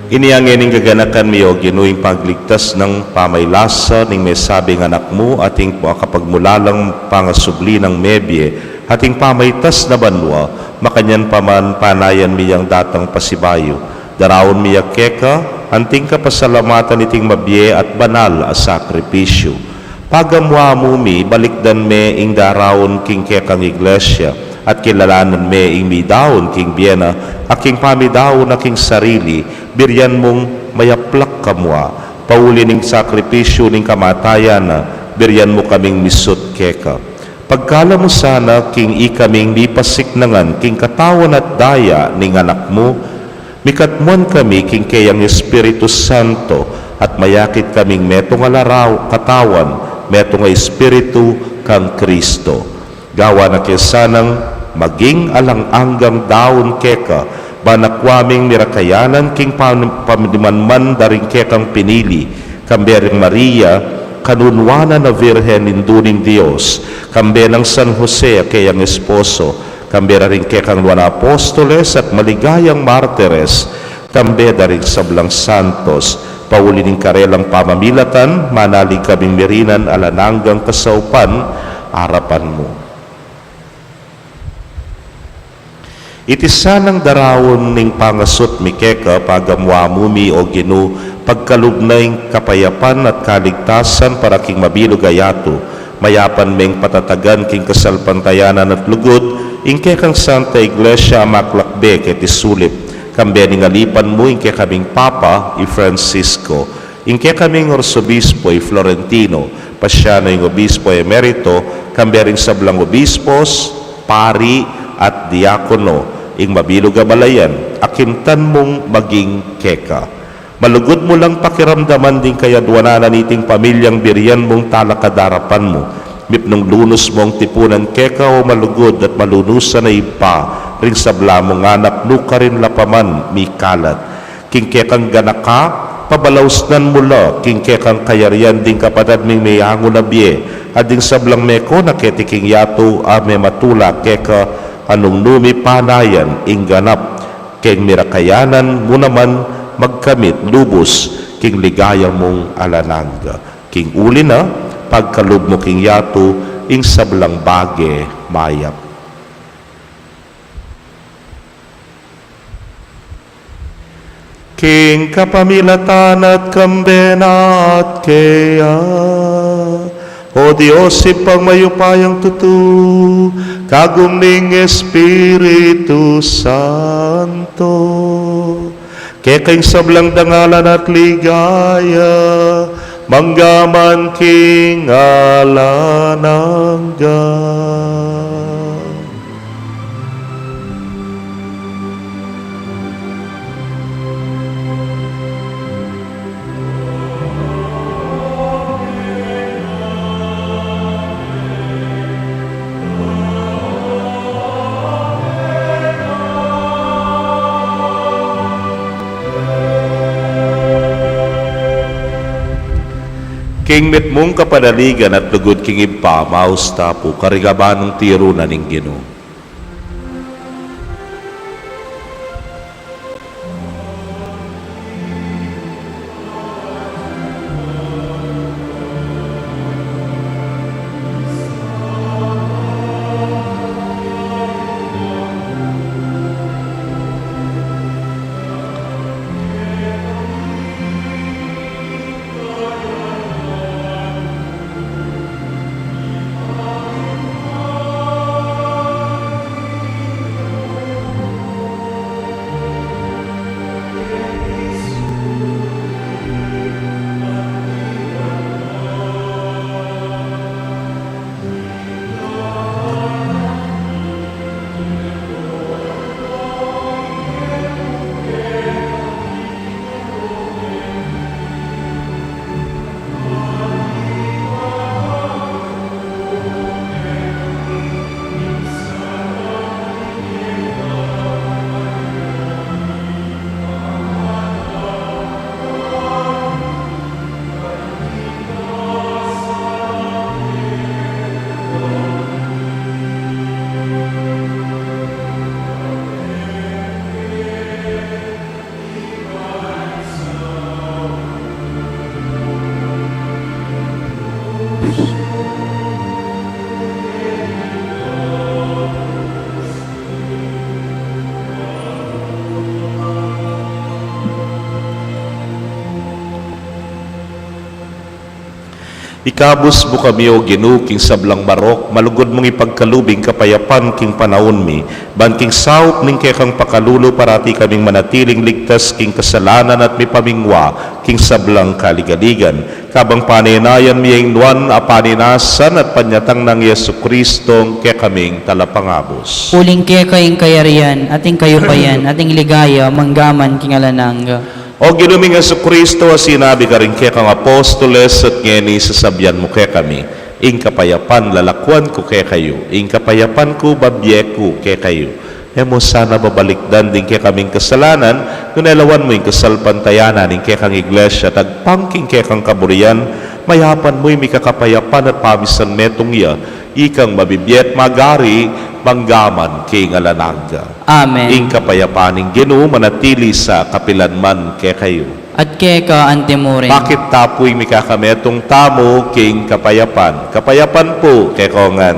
Ini ngeni ing gaganakan mi, o Ginu, ing pagligtas nang pamailasa ning mesabing Anak mu, at ing kapagmulalang pangasubli nang mebie, at ing pamaitas na banua, makanyan pa man panayan mi yang datang pasibayu. Daraun mi ya keka, anting kapasalamatan iting mabie at banal a sakripisyu. Pagamuamu mi, balikdan me ing daraun king kekang Iglesia, at kilalanan me ing midaun king bie na, a king pamidaun na king sarili, birian mung mayaplak kamua, pauli ning sakripisyu ning kamatayan na, birian mu kaming misut keka. Pagkalub mu sana king ikaming mipasiknangan king katawan at daya ning Anak mu, mikatmuan kami king keyang Espiritu Santo, at mayakit kaming metung a laraw, katawan, metung a Espiritu kang Kristo. Gawan na ke sanang maging alang anggang daun keka, ban akua ming mirakayanan king pam-, pamanimanman da ring kekang pinili, kambe ring Maria, kanunuan a Virgen, Indu ning Dios, kambe nang San Jose a keyang esposo, kambe da ring kekang nuan a apostoles at maligayang martires, kambe da ring sablang santos, pauli ning karelang pamamilatan, manalig kaming mirinan alang anggang kasaupan arapan mu. Iti sanang daraun ning pangasut mi keka, pagamuan mu mi, O Ginu, pagkalub na ing kapayapan at kaligtasan para king mabilug a yatu, mayapan meng patatagan king kasalpantayanan at lugud ing kekang Santa Iglesia a maklakbe keti sulip, kambe ning alipan mu ing kekaming Papa, i Francisco, ing kekaming Arsobispo, i Florentino, pasian ing Obispo Emerito, kambe ring sablang obispos, pari, at diakono, ing mabilug a balayan, a kimtan mung maging keka. Malugud mu lang pakiramdaman ding kayaduanan na niting pamilyang birian mung talakad arapan mu. Mipnung lunus mung tipunan keka, o malugud at malunusan a Ibpa, ring sabla mung anak nukarin la pa man mikalat. King kekang ganaka, pabalausnan mu la king kekang kayarian ding kapatad ming meyangu na bie, at ding sablang meko na keti king yatu a mematula keka, a nung nu mi panayan ing ganap keng mirakayanan mu naman magkamit lubus king ligaya mung alang angga. King uli na, pagkalub mu king yatu ing sablang bage mayap. King kapamilatan na at kambe na at keya, O Dios, Ibpang mayupayang tutu, kagum ning Espiritu Santo, keka ing sablang dangalan at ligaya, mangga man king alang angga. King mitmung kapanaligan at lugud king Ibpa, maus ta pu, karing abanung tiru na ning Ginu. Ikabus mu kami, O Ginu, king sablang marok, malugud mung ipagkalub ing kapayapan king panaun mi, ban king saup ning kekang pakalulu parati kaming manatiling ligtas king kasalanan at mipamingwa king sablang kaligaligan. Kabang panenayan mi ing nuan a panenasan at panyatang nang Jesucristo, ing kekaming talapangabus. Uling keka ing kayarian, at ing kayupayan, at ing ligaya, mangga man king alang angga. O Ginu ming Jesucristo, a sinabi karing kekang apostoles, at ngeni sasabian mu kekami, Ing kapayapan lalakuan ku kekayu, ing kapayapan ku bibie ku kekayu. E mu sana babalikdan ding kekaming kasalanan, nune lawan mu ing kasalpantayanan ning kekang Iglesia, tagpang king kekang kaburian, mayapan mu ing mikakapayapan at pamisan metung ya, ikang mabibie at magari, mangga man king alang angga. Amen. Ing kapayapan ning Ginu manatili sa kapilan man kekayu. At keka antimurin. Pakit ta pu ing mikakametung tamu king kapayapan. Kapayapan pu kekayu ngan.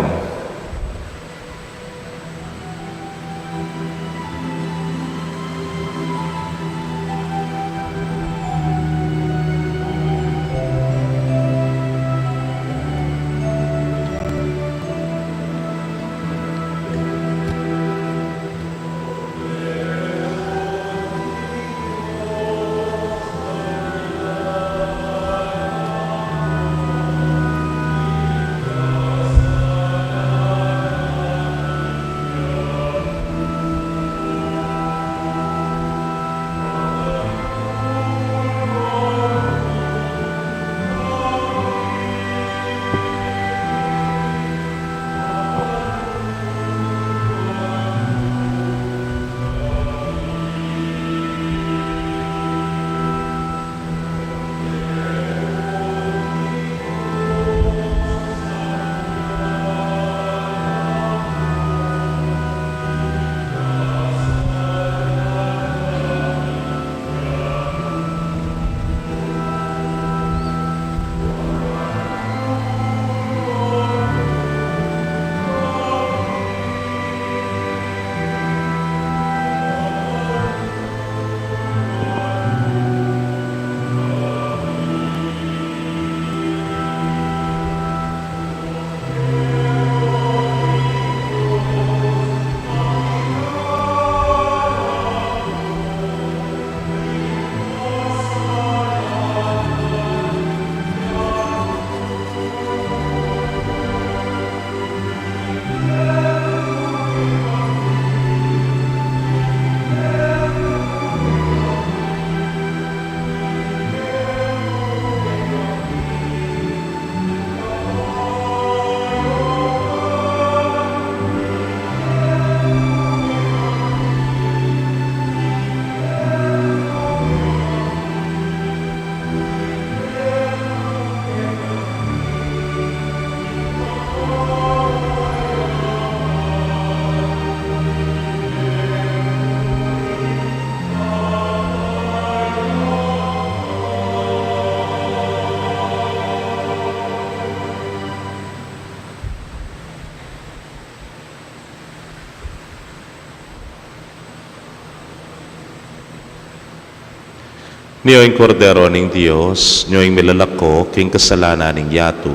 Nyo ing Kordero ning Dios, nyo ing milalako king kasalanan ning yatu,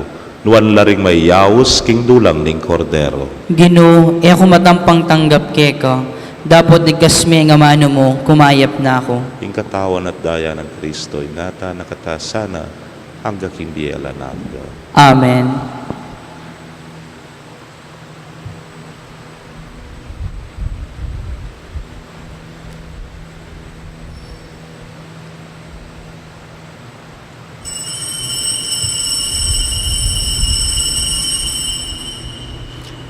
nuan la ring mayayaus king dulang ning Kordero. Ginu, e ku matampang tanggap keka, dapot igkas me ing amanu mu, kumayap na ku. Ing katawan at daya nang Kristo, ingatan na kata sana, angga king bie alang angga. Amen.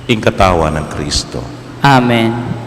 Ing katawan nang Kristo. Amen.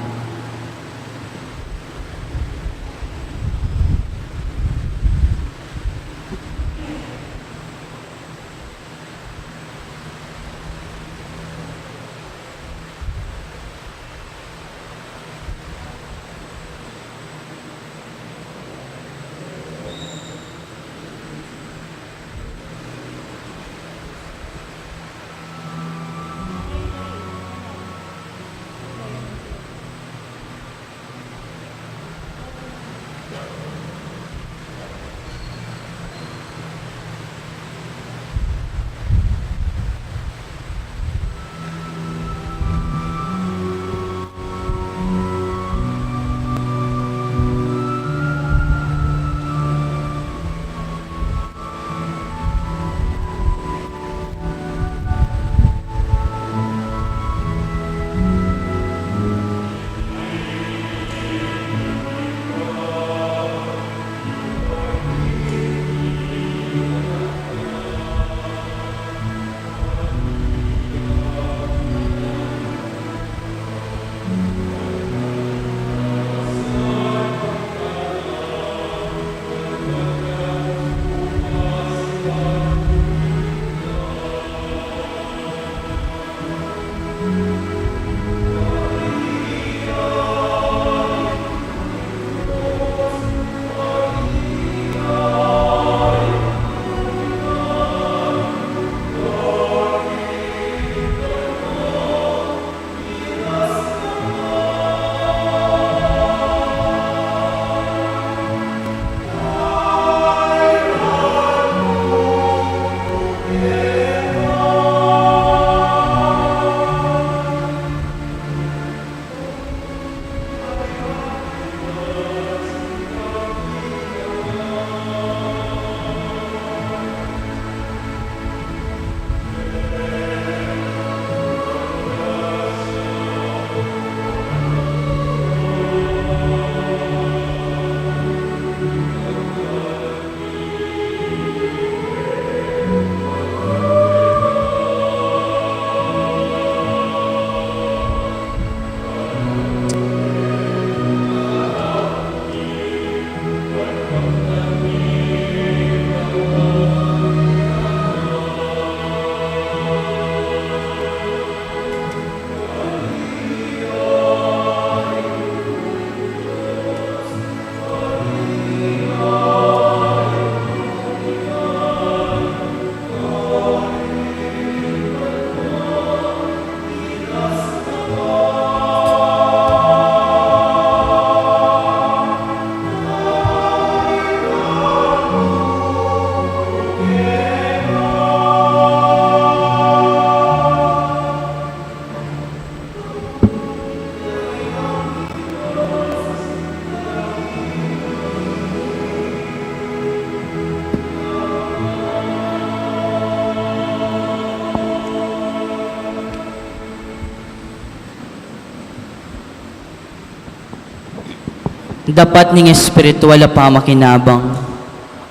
Dapat ning espiritual a pamakinabang.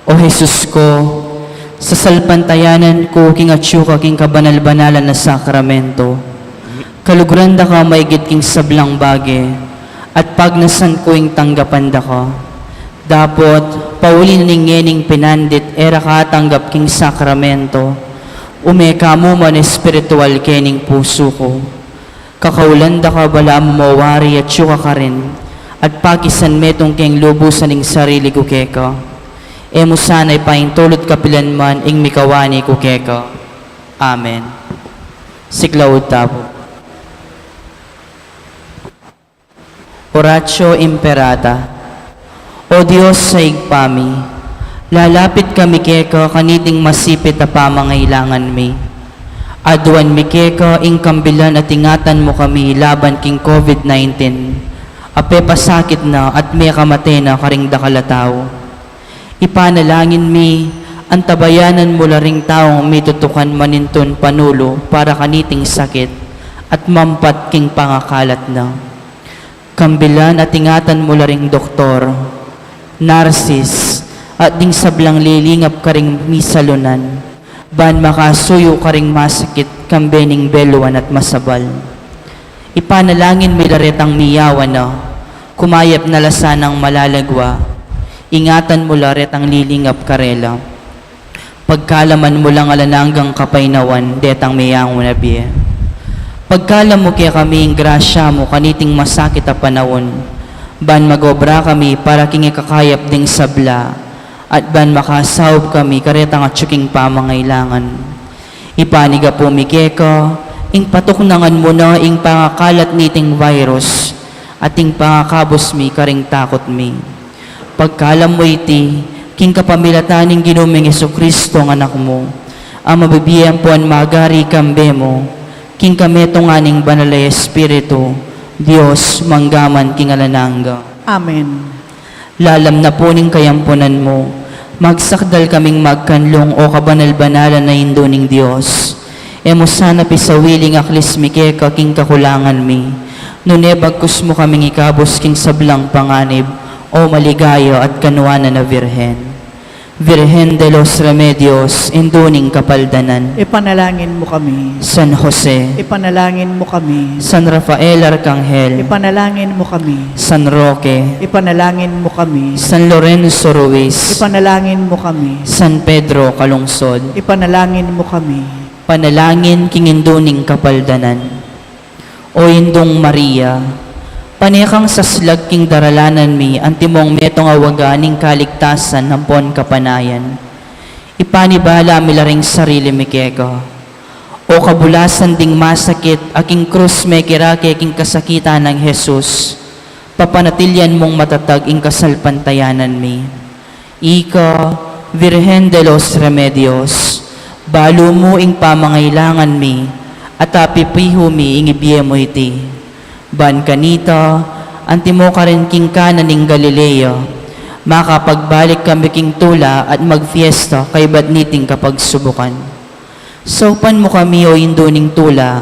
O Jesus ko, sasalpantayanan ku king atyu ka king kabanal-banalan a sakramento. Kaluguran da ka maigit king sablang bage, at pagnasan ku ing tanggapan da ka. Dapot, pauli na ning ngening pinandit e ra ka atanggap king sakramento, ume ka mu man espiritual kening pusu ku. Kakaulan da ka balamu mawari atyu ka karin, at pakisan metung keng lubusan ing sarili ku keka. E mu sana ipaintulut kapilan man ing mikawani ku keka. Amen. Siklaud tamu. Oratio Imperata. O Dios a Ibpa mi, lalapit kami keka kaniting masipit a pamangailangan mi. Aduan mi keka ing kambilan at ingatan mu kami laban king COVID nineteen, a pepasakit na at mekamate na karing dakal a tau. Ipanalangin mi, antabayanan mu la ring taung mitutukan manintun panulu para kaniting sakit at mampat king pangakalat na. Kambilan at ingatan mu la ring doktor, narsis, at ding sablang lilingap karing misalunan, ban makasuyu karing masakit kambe ning beluan at masabal. Ipanalangin mi la retang miyawan na, kumayap na la sanang malalagwa, ingatan mu la retang lilingap karela. Pagkalaman mu lang alang anggang kapaynawan detang meyangu na bie. Pagkalam mu kekami ing grasya mu kaniting masakit a panaun, ban mag-obra kami para king ikakayap ding sabla, at ban makasaup kami karetang atyu king pamangailangan. Ipanigapu mi keka ing patuknangan mu na ing pangakalat niting virus, at ing pangakabus mi karing takut mi. Pagkalam mu iti, king kapamilatan ning Ginu ming Jesucristo a Anak mu, a mabibie ampon magari kambe mu, king kametungan ning Banal a Espiritu, Dios, mangga man king alang angga. Amen. Lalam na pu ning kayampunan mu, magsakdal kaming magkanlung, o kabanal-banalan a Indu ning Dios. E mu sana pisawili ing aklis mi keka king kakulangan mi, nune bagkus mu kaming ikabus king sablang panganib, o maligaya at kanuanan a Virgen. Virgen de los Remedios, Indu ning Kapaldanan. Ipanalangin mu kami. San Jose. Ipanalangin mu kami. San Rafael Arcangel. Ipanalangin mu kami. San Roque. Ipanalangin mu kami. San Lorenzo Ruiz. Ipanalangin mu kami. San Pedro Calungsod. Ipanalangin mu kami. Panalangin king Indu ning Kapaldanan. O Indung Maria, pane kang saslag king daralanan mi, antimong metung a waga ning kaligtasan ampon kapanayan. Ipanibala mi la ring sarili mi keka. O kabulasan ding masakit a king krus mekirake king kasakitan nang Jesus, papanatilian mung matatag ing kasalpantayanan mi. Ika, Virgen de los Remedios, balu mu ing pamangailangan mi, at apipihu mi ing ibie mu iti. Ban kanita, antimo karin king Cana ning Galilea, makapagbalik kami king tula at magfiesta kaybat niting kapagsubukan. Saupan mu kami, o Indu ning tula,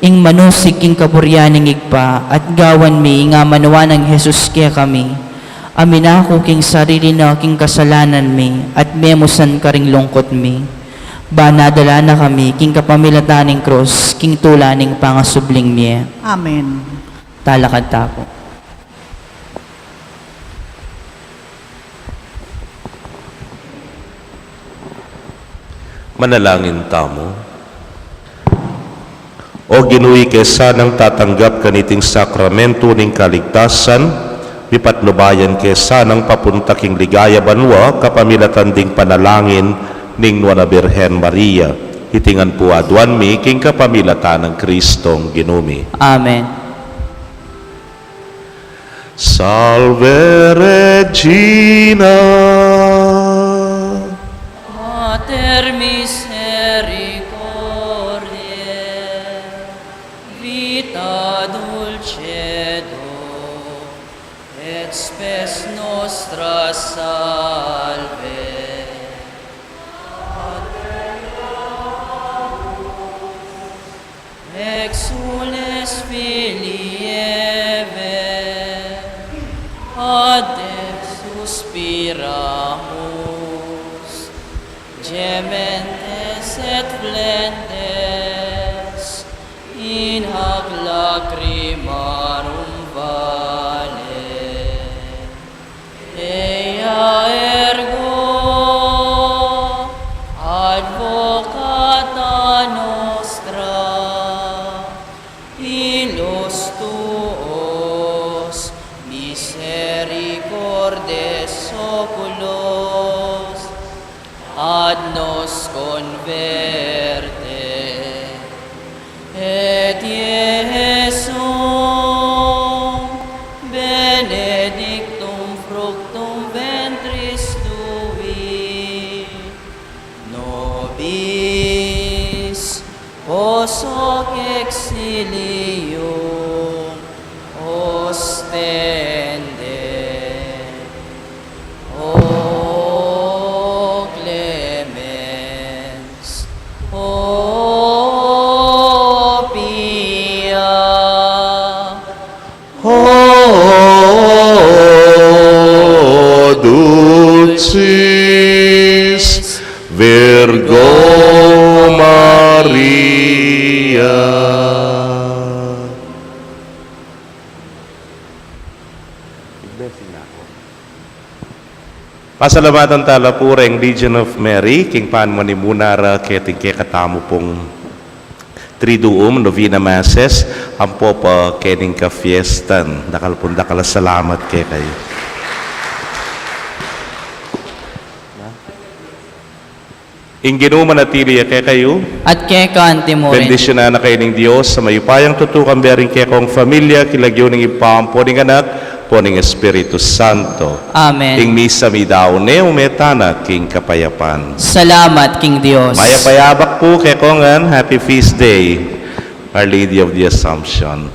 ing manusig king kaburian ning Ibpa, at gawan mi ing amanuan nang Jesus kekami, a minaku king sarili na king kasalanan mi, at memusan karing lungkut mi. Ban adala na kami king kapamilatan ning krus, king tula ning pangasubling mie. Amen. Talakad ta pu. Manalangin tamu. O Ginu, ika sanang tatanggap kaniting sakramento ning kaligtasan, mipatnubayan ke sanang papunta king ligaya banua kapamilatan ding panalangin ning Nuan a Birhen Maria. Iti ngan pu aduan mi king kapamilatan nang Kristong Ginu mi. Amen. Salve Regina. Mater misericordiae, vita dulcedo, et spes nostra salve. Exsules Filii Hevae, a Suspiramus, gementes et flentes in hac lacrimarum valle. Ea ergo advocata nostra, illos tuos misericordes oculos, ad nos converte. Et Iesum benedictum fructum ventris tui, nobis post hoc exilium ostende. O clemens, o pia, o dulcis Virgo Maria. Pasalamatan tala pu reng Legion of Mary king pamanimuna ra keting kekatamu pung Triduum Novena Masses ampo pa kening kafiestan. Dakal pung dakal a salamat kekayu. Ing Ginu manatili ya kekayu. At keka antimurin. Bendisyunan na kayu ning Dios a mayupayang tutu, kambe ring kekong familia, king lagyu ning Ibpa, ampo ning Anak, ampo ning Espiritu Santo. Amen. Ing misa meyari ne, ume tana king kapayapan. Salamat king Dios. Mayap a yabak pu kekongan, happy feast day, Our Lady of the Assumption.